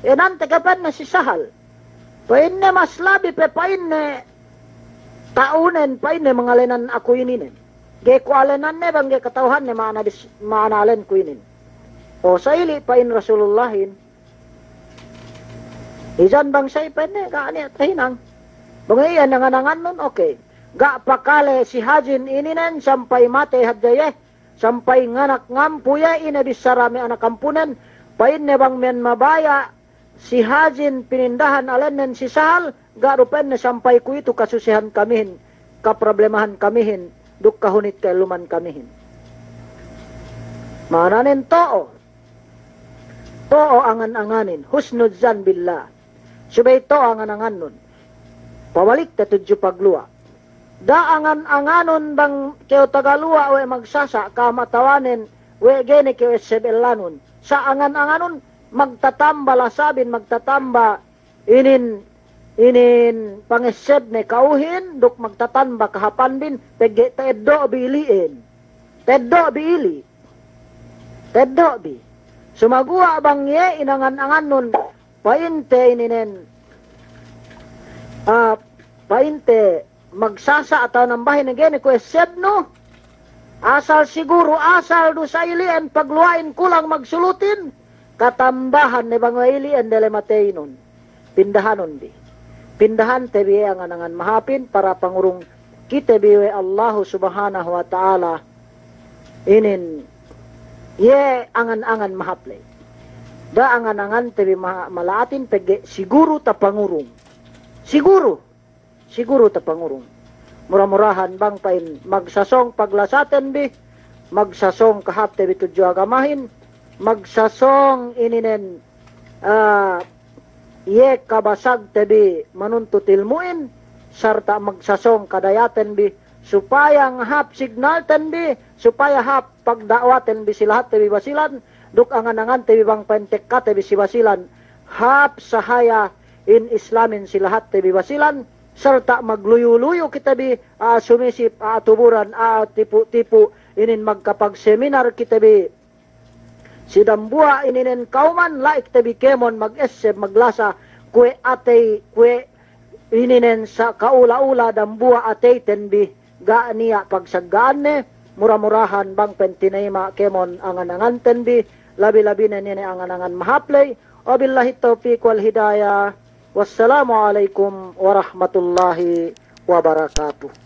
Inante ke pa'inne si Sahal. Pa'inne mas labi pe pa'inne ta'unen pa'inne mangalenan aku ininen. Ga'i ku alenanne bang ga'i kata'uhanne ma'ana bis-, ma'ana alenku inin. O sa'ili' pa'in Rasulullahin. Izan bang sa'i pa'inne ga' niya' tahinang. Bang iyan angan-angannun, okey. Ga' pakale si hajin ininen sampay matey hadja iye. Sampay nganak ngampu iye, ine bissara me' anak ampunen, pa'inne bang miya'an mabaya' si hajin pinindahan alennen si Sahal, ga' du pa'inne sampay kuwe'itu kasusehan kamihin, kaproblemahan kamihin, duk kahunit ka'elluman kamihin. Ma'ananen to'o. To'o angan-anganin, husnudh zan billah. Subey to'o angan-angannun. Pabalikte tudju pagluwa'. Da'a angan-anganun bang kew tagaluwa' we' magsasa' ka'am atawanen we' ga'i ne kew esseb ellanun. Sa' angan-anganun magtatamba lasabin, magtatamba inin, inin pangessebne ka'uhin, duk magtatamba kahāpanbin, pegge' ta'eddo' bi ili'in. Ta'eddo' bi ili'. Ta'eddo' bi. Sumaguwa' bang iye inangan-angannun, pa'inte ininen, ah, pa'inte magsasa' atawa nambahin ga'i ne ku essebnu, asal siguru, asal du sa ili'en pagluwa'in kulang magsulutin, katambahan ne bang we' ili'en dele mateynun. Pindahanun bi. Pindahante bi iye angan-angan mahāpin para pangurung kite bi we' Allahu Subhanahu wa Ta'ala. Inin iye angan-angan mahāp ley. Da'a angan-angante bi ma-, mala'atin pegge' siguru tapangurung. Siguru. Siguru tapangurung. Mura-murahan bang pa'in magsasōng paglasaten bi, magsasōng kahāpte bi tudju agamahin, magsasōng ininen, ah, iye kabasagte bi manuntut ilmu'in, sarta' magsasōng kadayaten bi, supaya ngahāp signalten bi, supaya hāp pagda'waten bi si lahatte bi Basilan, duk angan-angante bi bang pa'in tekkate bi si Basilan, hāp sahaya in Islamin si lahatte bi Basilan, sarta' magluyu-luyu kite bi, a'a sumisip, a'a tuburan, a'a tipu'-tipu', inin magkapagseminar kite bi si dambuwa' ininen kawman, la'i kite bi kēmon magesseb maglasa, kuwe' atey, kuwe' ininen sa ka'ula-ula dambuwa' ateyten bi ga' niya' pagsagga'anne. Mura-murahan bang pa'in tinayima' kēmon angan-anganten bi, labi-labine inin angan-angan mahāp ley. Wabillahi tawfiq wal hidayah. Wassalamu alaikum warahmatullahi wabarakatuh.